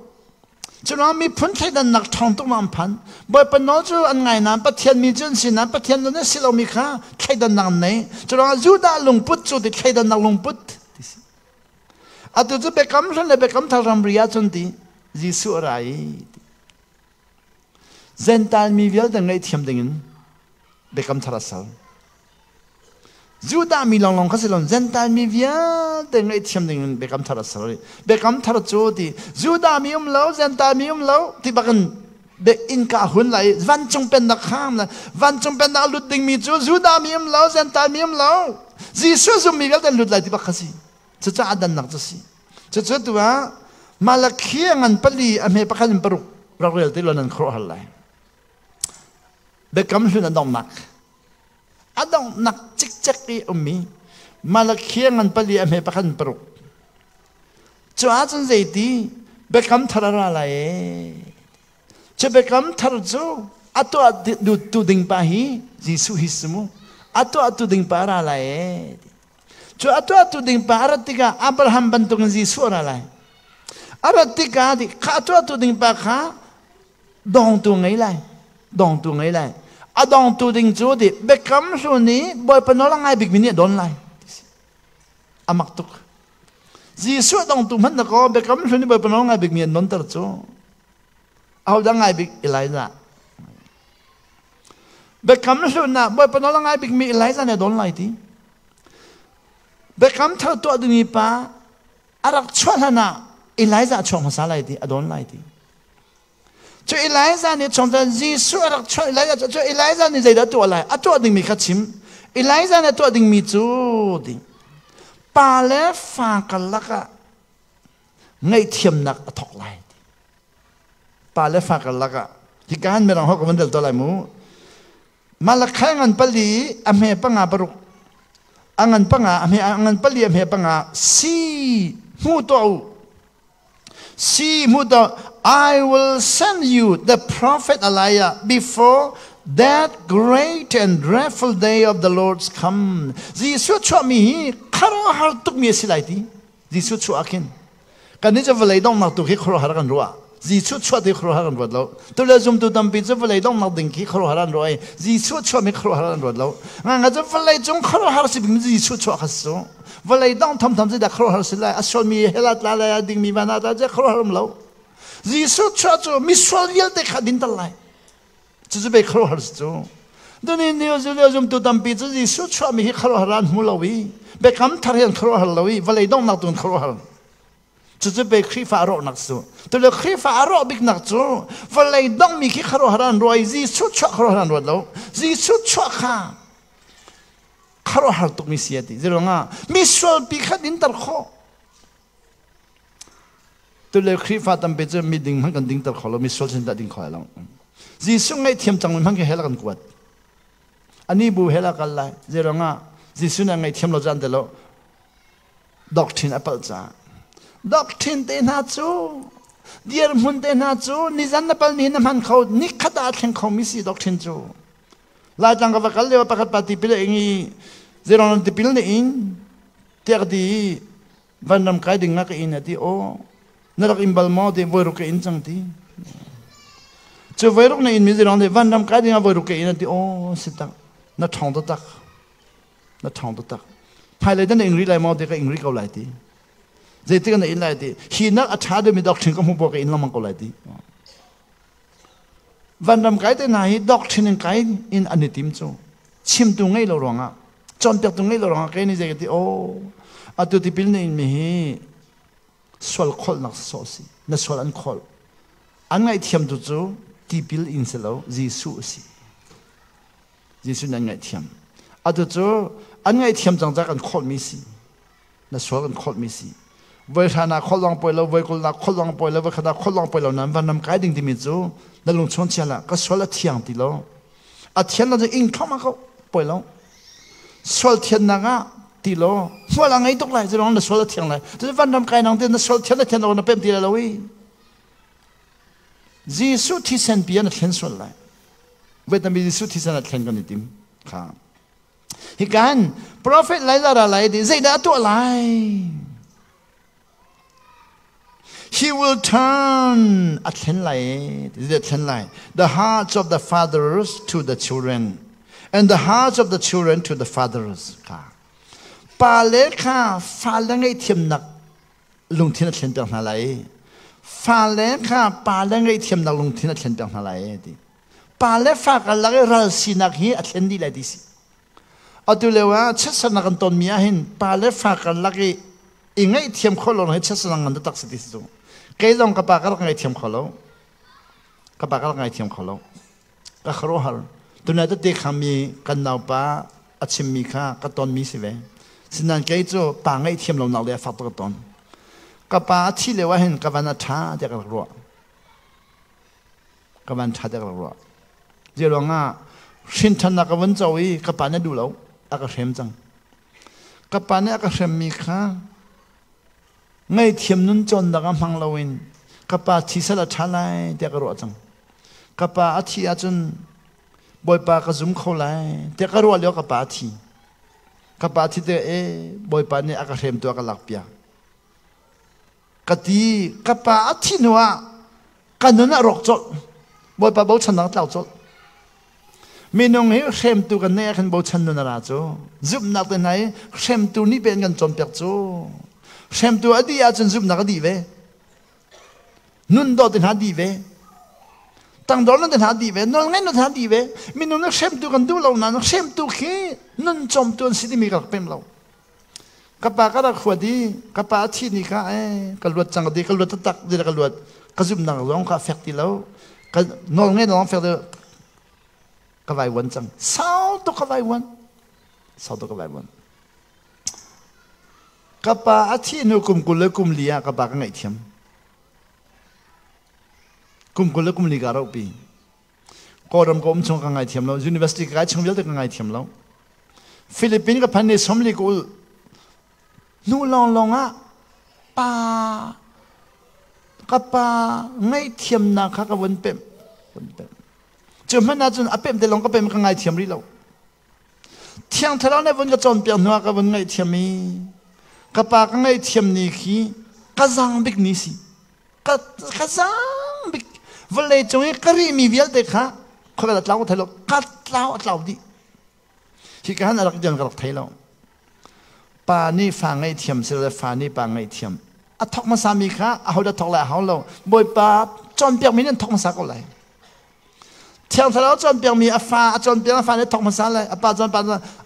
Curuang miphun thleidannak ṭhawng tuk an phan. Bawipa nawl cu an ngai nain Pathian mi cu an si nain Pathian nawl si lomi kha thleidannak an nei. Curuangah Judah lungput cu ti thleidannak lungput ti si. Atu cu biakam hlun le biakam thar ramri ahcun ti Jesuh a ra i ti. Gentile mi vialte ngaihthiam dingin biakam thar a ser. Judah mi lawnglawng kha si lo, Gentile mi vialte ngaihthiam dingin biakam thar a ser. Biakam thar cu ti Judah mi um lo, Gentile mi um lo ti bakin. Be innka hun lai vancung pennak kham lai vancung pennak lut dingmi cu Judah mi um lo Gentile mi um lo Jesuh zummi vialte lut lai ti bak kha si. Cucaah dannak cu si. Cucu tu ah Malakhi a ngan pali a hme pakhat in paruk rak rel ti lo nan khuaruah hal lai. Biakam hlun a donghnak a donghnak cikcek i ummi Malakhi a ngan pali a hme pakhat in paruk. Cu ahcun zeiti biakam thar a ra lai ee. Cu biakam thar cu a tuah tu ding pa hi Jesuh hi si mu. A tuah tu ding pa a ra lai ee. Cu a tuahtu ding pa a rat tikah Abraham bantukin Jesuh a ra lai. A rat tikah kha a tuahtu ding pa kha dongtu ngei lai. Dongtu ngei lai. A dongtu ding cu di biakam hlun i Bawipa nawl a ngai bikmi nih a don lai. A mak tuk. Jesuh dongtu hmanh na kaw biakam hlun i Bawipa nawl ngai bikmi an donter cu. Ahodah ngai bik Elijah. Biakam hlun ah Bawipa nawl a ngai bikmi Elijah nih a dawn lai ti. Biakam thar tuah dingmi pa a rak chuah hlan ah Elijah a chuak hmasa lai ti, a dawn lai ti. Cu Elijah nih chung cun Jesuh a rak chuah Elijah cu Elijah nih zeidah a tuah lai? A tuah dingmi kha chim. Elijah nih a tuah dingmi cu ding. Pa le fa karlak ah ngaihthiamnak a thawk lai. Pa le fa karlak ah hika han mirang ho ka van del to lai mu. Malakhai ngan pali a hme panga paruk a ngan panga a hme a ngan pali a hme panga si hmu to u si hmu to I will send you the prophet Elijah before that great and dreadful day of the Lord's come. Jesuh chuahmi hi khuaruahhar tukmi a si lai ti. Jesuh chuah ah khin kannih cu vawlei donghnak tu khi khuaruahhar kan ruah. Jesuh chuah ti khuaruahhar kan ruat lo. Tule zumtu tampi cu vawlei donghnak ding khi khuaruahhar an ruah i Jesuh chuahmi khuaruahhar an ruat lo. Nga cu vawlei cung khuaruahhar si bik Jesuh chuah kha si cu. Vawlei dong thamtham cu dah khuaruahhar si lai. A sualmi hell ah tla lai, a dingmi van ah tla cu khuaruahhar um lo. Jesuh chuah cu misual vialte kha dinter lai. Cucu pei khuaruahhar si cu. Tuni ni zumtu tampi cu Jesuh chuahmi hi khuaruahhar an hmu lo i biakam thar hi an khuaruahhar lo i vawlei donghnak tu an khuaruahhar. Cucu pei Khrihfa a rawhnak cu. Tule Khrihfa a rawh biknak cu vawlei donghmi khi khuaruahhar an ruah i Jesuh chuah khuaruahhar an ruat lo. Jesuh chuah kha khuaruahhar tukmi si a ti. Zeiruangah misualpi kha dinter khawh. Tule Khrihfa tampi cu miding hmanh kan dingter kho lo, misual sin dah ding kho lai lo. Jesuh ngaihthiam cang mi hmanh khi hell kan kuat. Ani bu hell a kal lai. Zeiruangah Jesuh nih a ngaihthiam lo caan te lo doctrine a palh caah. Doctrine te hna cu dirhmun te hna cu nizan na pal ni na hman kho nikhat ah a thleng kho mi si doctrine cu. Laitlang ka va kal lio pakhat pa tipil a ing i zeiruang tipil na ing tiah ka ti i vanram kai ding ah ka in a ti aw na rak in bal maw ti voiruk ka in cang ti cu voiruk na in mi zirong ti vanram kai ding ah voiruk ka in a ti aw si tak na ṭhawng taktak na ṭhawng taktak hmailei dan na ing rih lai maw ti ka ing rih ko lai ti zeitik na in lai ti hi nak a ṭha deuhmi doctrine ka hmu bo ka in lengmang ko lai ti vanram kai te hna hi doctrine in kai in an i tim cu chimtu ngei lo ruangah cawnpiaktu ngei lo ruangah kei nih zei ka ti aw atu tipil na in mi hi sual kholhnak sawh si na sual an kholh an ngaihthiamtu cu tipil in si lo Jesuh a si Jesuh nih an ngaihthiam atu cu an ngaihthiam cang ca kan kholhmi si na sual kan kholhmi si voi hra na kholh lawng poi lo voi kul na kholh lawng poi lo voi khat na kholh lawng poi lo nan van kai ding timi cu na lung chung chia la ka sual a thiang ti lo a thian lo cu ing thluahmah ko poi lo sual thiannak ah ti lo hmual a ngei tuk lai cu na sual a thiang lai cu van ram kai nang te na sual thian na thian lo na pem ti lai lo i Jesuh thisen pi na thlen sual lai voi tampi Jesuh thisen a thlen kan i tim kha Hikan prophet lai la ra lai ti zeidah a tuah lai? He will turn a thlen lai ti thlen lai the hearts of the fathers to the children and the hearts of the children to the fathers kha pa le kha fale ngaihthiamnak lungthin a thlen piak hna lai fale kha pa le ngaihthiamnak lungthin a thlen piak hna lai ti Pa le fa karlak i ral sinak hi a thlen dih lai ti si. Atu lio ah chiatsernak kan tonmi ah hin pa le fa karlak i i ngaihthiam khawh lo hi chiatsernak ngan taktak si ti si cu. Kei zong ka pa ka rak ngaihthiam kho lo. Ka pa ka rak ngaithiam kho lo. Ka khuaruahhar. Tunai tete khami kan naupa a chimmi kha ka tonmi si ve. Sinain kei cu pa ngaihthiam lonak le a fak tuk ka ton. Ka pa a thih lio ah hin ka van a ṭha tiah ka rak ruah. Ka van ṭha tiah ka rak ruah. Zei ruangah hrinṭhannak ka vun co i ka pa nih a duh lo. A ka hrem cang. Ka pa nih a ka hremmi kha Ngaihthiam nun cawnnak ah hmang loin ka pa thi sal a ṭha lai tiah ka ruah cang. Ka pa a thih ahcun Bawipa ka zum kho lai tiah ka ruah lio ka pa a thi. Ka pa thi tikah e Bawipa nih a ka hremtu a ka lakpiak. Ka ti ka pa a thih hnu ah ka nun a rawk colh. Bawipa bochannak a tlau colh. Minung hi hremtu kan neih ah khan bochan nun a ra cu. Zumhnak te hna hi hremtu nih pe an kan cawnpiak cu. Hremtu a dih ahcun zumhnak a dih ve. Nun dawt te hna dih ve. Tangdor nun te hna dih ve. Nawlngaih nun te hna dih ve. Minung nih hremtu kan duh lo nain hremtu khi nun cawmtu an si timi ka rak pem lo. Ka pa ka rak huat i ka pa a thih ni kha eh ka luat cang di ka luat taktak di ka luat ka zumhnak zong kha fek ti lo ka nawl ngei zong fek ti lo ka vai vuan cang sau tuk ka vai vuan sau tuk ka vai vuan ka pa a thih hnu kum 20 le kum li ah ka pa ka ngaihthiam kum 20 le kum li ka rohpi Kawlram ka um chung ka ngaithiam lo. University ka kai chung vialte ka ngaithiam lo. Philippines ka phan ni somli ka ul. Hnu lawnglawng ah pa ka pa ngaihthiamnak kha ka vun pemh. Vun pemh. Cu hmanh ahcun a pemh te lawng ka pemh ka ngaithiam rih lo. Thiang Thlarau nih vun ka cawnpiak hnu ah ka vun ngaihthiam i ka pa ka ngaihthiam ni khi ka zang bik ni si. Ka zaang bik vawlei cung i ka rihmi vialte kha khuavel a tlau ka thei lo ka tlau a tlau dih hi ka han a rak dian ka rak thei lo pa nih fa ngaihthiam si le fa nih pa ngaihthiam a thok hmasa mi kha aho dah thok lai a hau lo bawipa cawnpiak mi nih an thok hmasa ko lai Thiang Thlarau cawnpiak mi a fa a cawnpiak a fa nih thok hmasa lai a pa cawn pa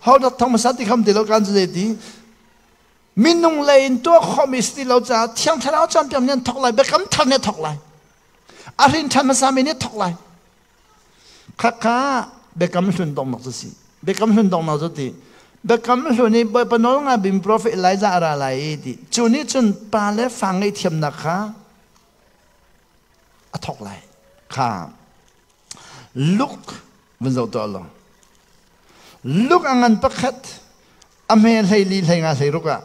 ho dah thok hmasa ti kham ti lo kan cu zei ti Minung lei in tuah khawhmi si ti lo caah Thiang Thlarau cawnpiak nih an thawk lai, biakam thar nih a thawk lai. A hrin ṭhan hmasami nih a thawk lai. Khakha biakam hlun donghnak cu si. Biakam hlun donghnak cu ti. Biakam hlun i Bawipa nawl ngai bin profet Elijah a ra lai i ti. Cu nih cun pa le fa ngaihthiamnak kha a thawk lai. Kha Luke vun zoh tuah law. Luke a ngan pakhat a hme 14 hlei nga 16 ah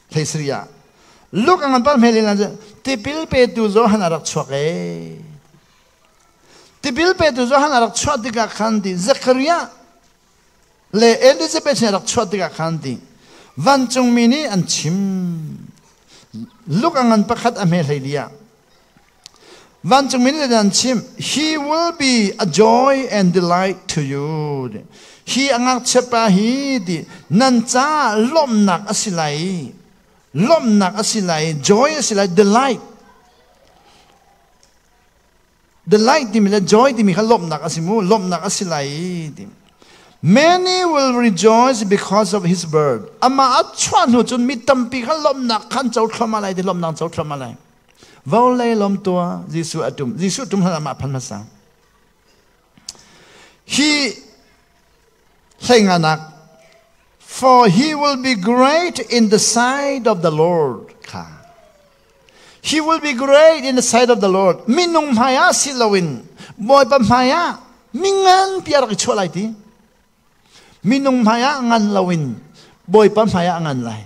17 ah Luke a ngan pa hme hlei nga tipil petu Johan a rak chuak ee tipil petu Johan a rak chuah tikah khan ti Zechariah le Elizabeth nih a rak chuah tikah khan ti vancungmi nih an chim Luke a ngan pakhat a hme 14 ah Vancungmi nih an chimh, He will be a joy and delight to you. Hi a ngakchia pa hi ti nan caah lawmhnak a si lai. Lawmhnak a si lai, joy a si lai, delight. Delight timi le joy timi kha lawmhnak a si mu, lawmhnak a si lai ti. Many will rejoice because of his birth. Amah a chuah hnu cun mi tampi kha lawmhnak khan co thluahmah lai ti lawmhnak co thluahmah lai. Vawlei lawm tuah Jesuh a tum. Jesuh tum hlan ah mah phan hmasa. Hi hleinganak For he will be great in the sight of the Lord kha. He will be great in the sight of the Lord. Minung hmai ah si loin Bawipa hmai ah mingan pi a rak i chuah lai ti. Minung hmaiah ngan loin Bawipa hmaiah a ngan lai.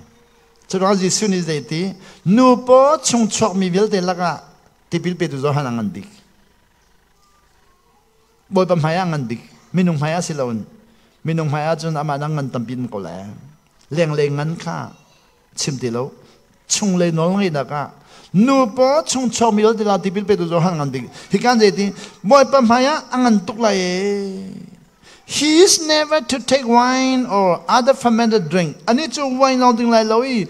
Curuang Jesuh nih zeiti nu paw chung chuakmi vialte lakah tipil petu Johan a ngan bik. Bawipa hmaiah a ngan bik. Minung hmaiah si loin minung hmaiah cun amah nang ngan tampi ko lai. Lenglei ngan kha chim ti lo. Chunglei nawl ngeihnak ah nu paw chung chuakmi vialte lakah tipil petu Johan ngan bik. Hi kan zeiti Bawipa hmaiah a ngan tuk lai ee. He is never to take wine or other fermented drink. Ani cu wine lawng ding lai lo i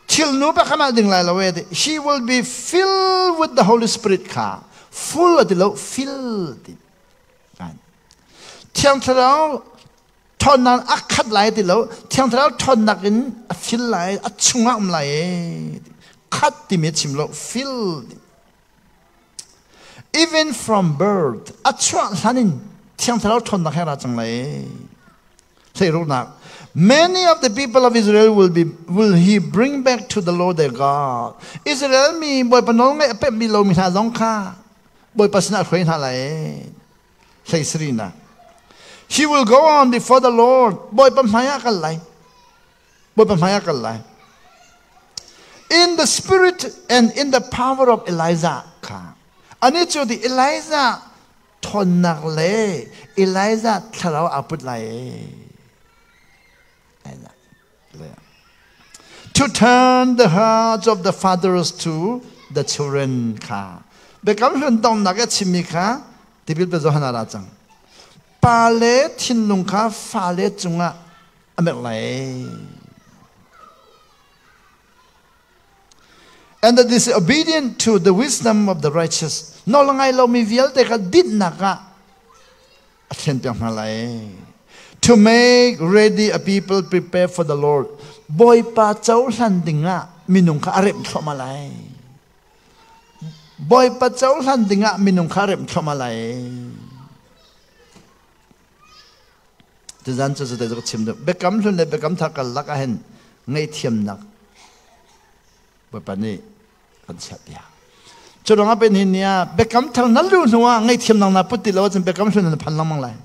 thil nu pakhat ah ding lai lo e. He will be filled with the Holy Spirit kha. Full ati lo, fill ti. Thiang Thlarau ṭhawnnak a khat lai ti lo, Thiang Thlarau ṭhawnnak in a fill lai, a chungah um lai e. Khat timi a chim lo, fill. Even from birth, a chuah hlan in Thiang Thlarau ṭhawnnak he ra cang lai. Hleiruknak. Many of the people of Israel will he bring back to the Lord their God. Israel mi Bawipa nawl ngaih a pemmi lomi hna zong kha Bawipa sinah a hruai hna lai. Hleisarihnak. He will go on before the Lord. Bawipa hmaiah kal lai. Bawipa hmaiah kal lai. In the spirit and in the power of Elijah kha. Ani cu the Elijah ṭhawnnak le Elijah thlarau aa put lai. To turn the hearts of the fathers to the children kha. Biakam hlun donghnak a chimmi kha tipil pe Johan a ra cang. Pa le thinlung kha fale cungah a merh lai. And the disobedient to the wisdom of the righteous. Nawl ngai lomi vialte kha dinnak ah a thlenpiak hna lai. To make ready a people prepare for the Lord. Bawipa cohlan dingah minung kha a remh thluahmah lai. Bawipa cohlan dingah minung kha a remh thluahmah lai. Tuzan cu cu ka chim duh. Biakam hlun le biakam thar karlak ah hin ngaihthiamnak Bawipa nih kan chiahpiak. Cu ruangah pen hin ni ah biakam thar na luh hnu ah ngaihthiamnak na put ti lo ahcun biakam hlun na phan lengmang lai.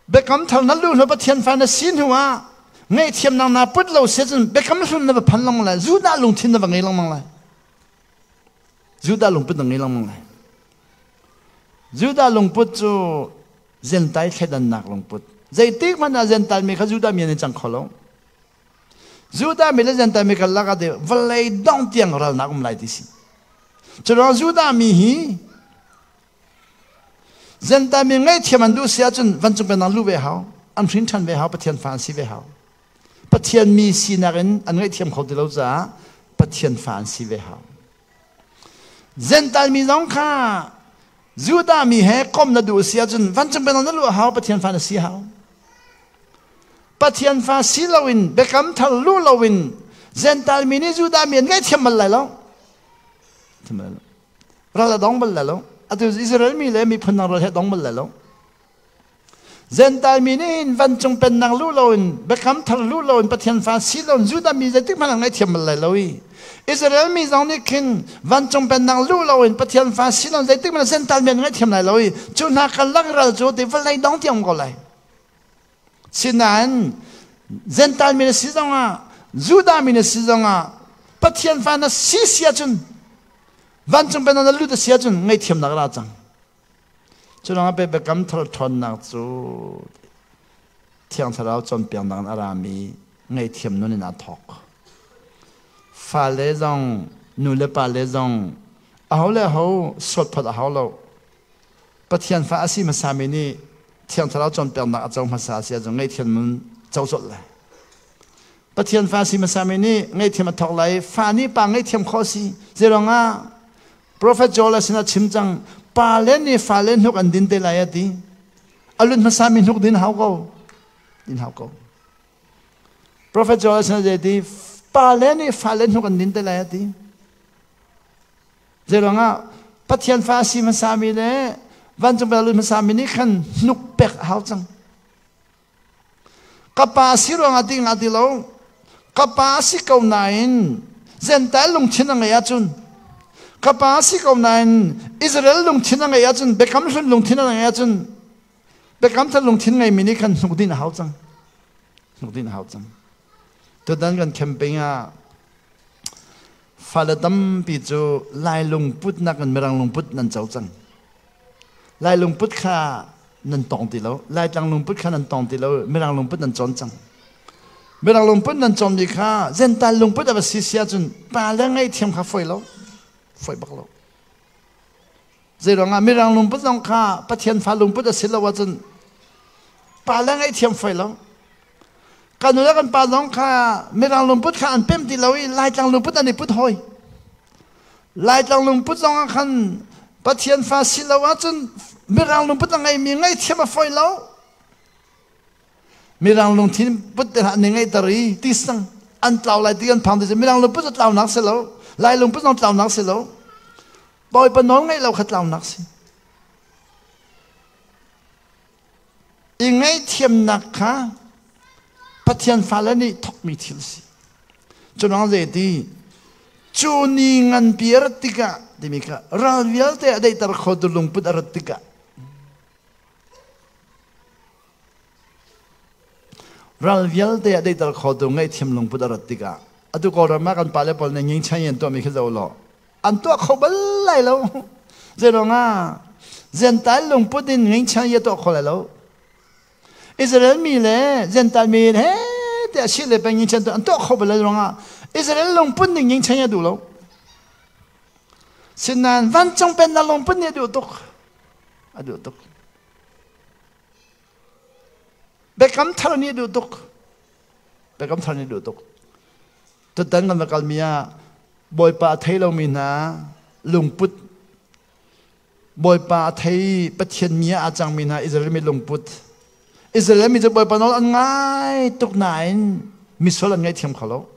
Biakam thar na luh hnu Pathian fa na si hnu ah ngaihthiamnak na put lo si ahcun biakam hlun na va phan lengmang lai. Judah lungthin na va ngei lengmang lai. Judah lungput na ngei lengmang lai. Judah lungput cu Zentai thleidannak lungput. Zeitik hmanh ah Zentai mi kha Judah mi an i cang kho lo. Judah mi le Zentai mi karlak ah vawlei dong tiang ralnak um lai ti si. Curuang Judah mi hi Zentai mi ngaihthiam an duh si ahcun vancung pennak lu ve hau, an hrin ṭhan ve hau, Pathian fa an si ve hau. Pathian mi sinak in an ngaihthiam kho ti lo caah Pathian fa an si ve hau. Zental mi zong kha Judah mi he kom na duh si ahcun vancung pennak na luh hau, Pathian fa na si hau. Pathian fa si loin biakam thar luh loin Gentile mi nih Judah mi an ngaihthiam bal lai lo. Ral a dong bal lai lo. Atu Israel mi le miphun dang ral he dong bal lai lo. Gentile mi nih hin vancung pennak luh loin biakam thar luh loin Pathian fa si loin Judah mi zeitik hmanh ah ngaihthiam bal lai lo i Israel mi zong nih khin vancung pennak luh loin Pathian fa si loin zeitik hmanh ah Gentile mi an ngaihthiam lai lo i cu hna karlak ral cu ti vawlei dong tiang ko lai. Sinain Gentile mi na si zongah Judah mi na si zongah Pathian fa na si si ahcun vancung pennak na lut a si ahcun ngaihthiamnak ra cang. Cu ruangah biakam thar ṭhawnnak cu Thiang Thlarau cawnpiaknak in a rami ngaihthiam nun in aa thawk. Fale zong, nu le pale zong, aho le aho sualphawt a hau lo. Pathian fa a si hmasami nih Thiang Thlarau cawnpiaknak a co hmasa a si ahcun ngaihthiam nun co colh lai. Pathian fa a si hmasami nih ngaihthiam a thawk lai. Fa nih pa ngaihthiam khawh a si. Zeiruangah Prophet Joel sinah chim cang, pale nih fale hnuk an din te lai a ti. A lut hmasami hnuk din hau ko. Din hau ko. Prophet Joel sinah zei ti, pale nih fale hnuk an din te lai a ti. Zeiruangah Pathian fa a si hmasami le vancung bel lut hmasami nih khan hnuk pek a hau cang. Ka pa si ruangah ti nga ti lo. Ka pa si ko nain Gentile lungthin a ngeih ahcun ka pa si ko nain Israel lungthin a ngeih ahcun Biakam hlun lungthin a ngeih ahcun Biakam thar lungthin ngeimi nih khan hnuk din a hau cang. Hnuk din a hau cang. Tutan kan camping ah fale tampi cu Lai lungput nakin Mirang lungput nan co cang. Lai lungput kha nan tong ti lo. Laitlang lungput kha nan tong ti lo. Mirang lungput nan cawn cang. Mirang lungput nan cawnmi kha Gentile lungput a va si si ahcun pa le ngaihthiam kha foi lo. Foi bak lo. Zeiruangah Mirang lungput zong kha Pathian fa lungput a si lo ahcun pa le ngaihthiam foi lo. Kan nu le kan pa zong kha Mirang lungput kha an pem ti lo i Laitlang lungput an i put hoi. Laitlang lungput zong ah khan Pathian fa si lo ahcun Mirang lungput a ngeimi ngaihthiam a fawi lo. Mirang lungthin put te hlah ni ngeihter i ti sang an tlau lai ti kan phang ti Mirang lungput a tlaunak si lo. Lai lungput zong tlaunak si lo. Bawipa nawl ngaih lo kha tlaunak si. I ngaihthiamnak kha Pathian fale nih thawkmi thil si. Cunang zeiti cu ni nganpi a rat tikah timi kha ral vialte a daihter khotu lungput a rat tikah ral vialte a daihter khotu ngaihthiam lungput a rat tikah atu Kawlram ah kan pale pawl nih ngingchan an tuahmi khi zoh law an tuah kho bal lai lo. Zeiruangah Gentile lungput in ngingchan ia tuah kho lai lo. Israel mi le Gentile mi he te a si le peng ngingchan an tuah kho bal lai ruangah Israel lungput ning ngingchan ia duh lo. Sinain vancung pennak lungput nih a duh tuk. A duh tuk. Biakam thar nih a duh tuk. Biakam thar nih a duh tuk. Tutan kan va kalmi ah Bawipa a thei lomi hna lungput Bawipa a thei Pathian mi ah aa cangmi hna Israel mi lungput Israel mi cu Bawipa nawl an ngai tuk nain misual an ngaihthiam kho lo.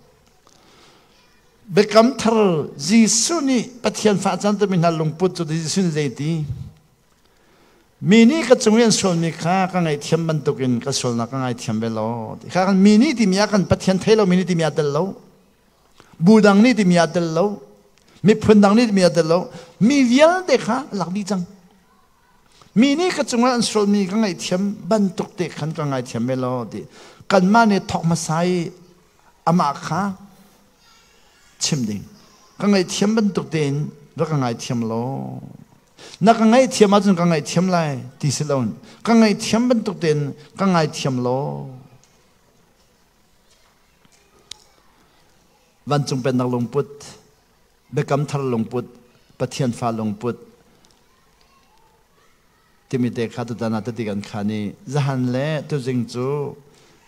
Biakam thar Jesuh nih Pathian fa a cantermi hna lungput cu Jesuh nih zeiti? Mi nih ka cung i an sualmi kha ka ngaihthiam bantukin ka sualnak ka ngaithiam ve law. Kha kan mi nih timi ah kan Pathian thei lomi nih timi ah tel lo. Bu dang nih timi ah tel lo. Miphun dang nih timi ah tel lo. Mi vialte kha lak dih cang. Mi nih ka cungah an sualmi ka ngaihthiam bantuk te khan ka ngaithiam ve law ti. Kanmah nih thawk hmasa i amah kha chim ding. Ka ngaihthiam bantuk tein rak ka ngaithiam law. Na ka ngaihthiam ahcun ka ngaihthiam lai ti si loin ka ngaihthiam bantuk tein ka ngaithiam law. Vancung pennak lungput, biakam thar lungput, Pathian fa lungput timi te kha tutan ah tati kan khan i zahan le tuzing cu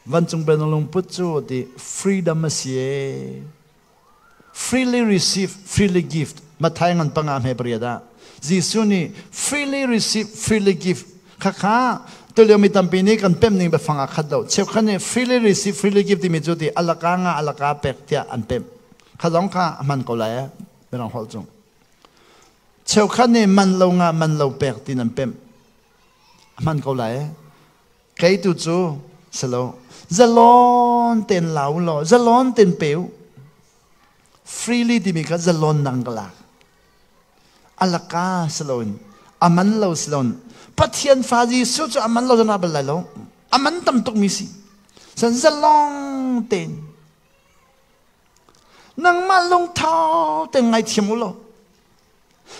vancung pennak lungput cu ti freedom a si ee. Freely receive, freely give. Matthai ngan panga hme pariat ah Jesuh nih freely receive, freely give. Khakha tulio mi tampi nih kan pem ning biafang ah khat lo. Cheukhat nih freely receive, freely give timi cu ti alaka nga alaka pek tiah an pem. Kha zong kha a hman ko lai eh. Mirang holh cung. Cheukhat nih man lo nga man lo pek tin an pem. A hman ko lai eh. Kei tu cu si lo. Zalon ten lau law, zalon ten peu. Freely timi kha zalon nang ka lak. Alaka si loin, aman lo si loin. Pathian fa Jesuh cu aman lo zana bal lai lo. Aman tam tuk mi si. San zalong ten. Nangmah lungtho ten ngaithiam u law.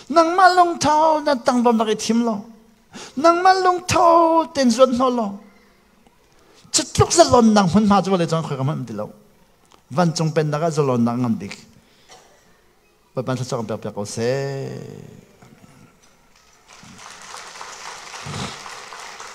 Nangmah lungtho na tangdom rak i thim law. Nangmah lungtho ten zuan hnaw law. Cutluk zalonnak hmunhma cu vawlei cung khoi ka hmanh ti lo. Vancung pennak ah zalonnak ngan bik. Bawipa thluachuah kan pek piak ko seh.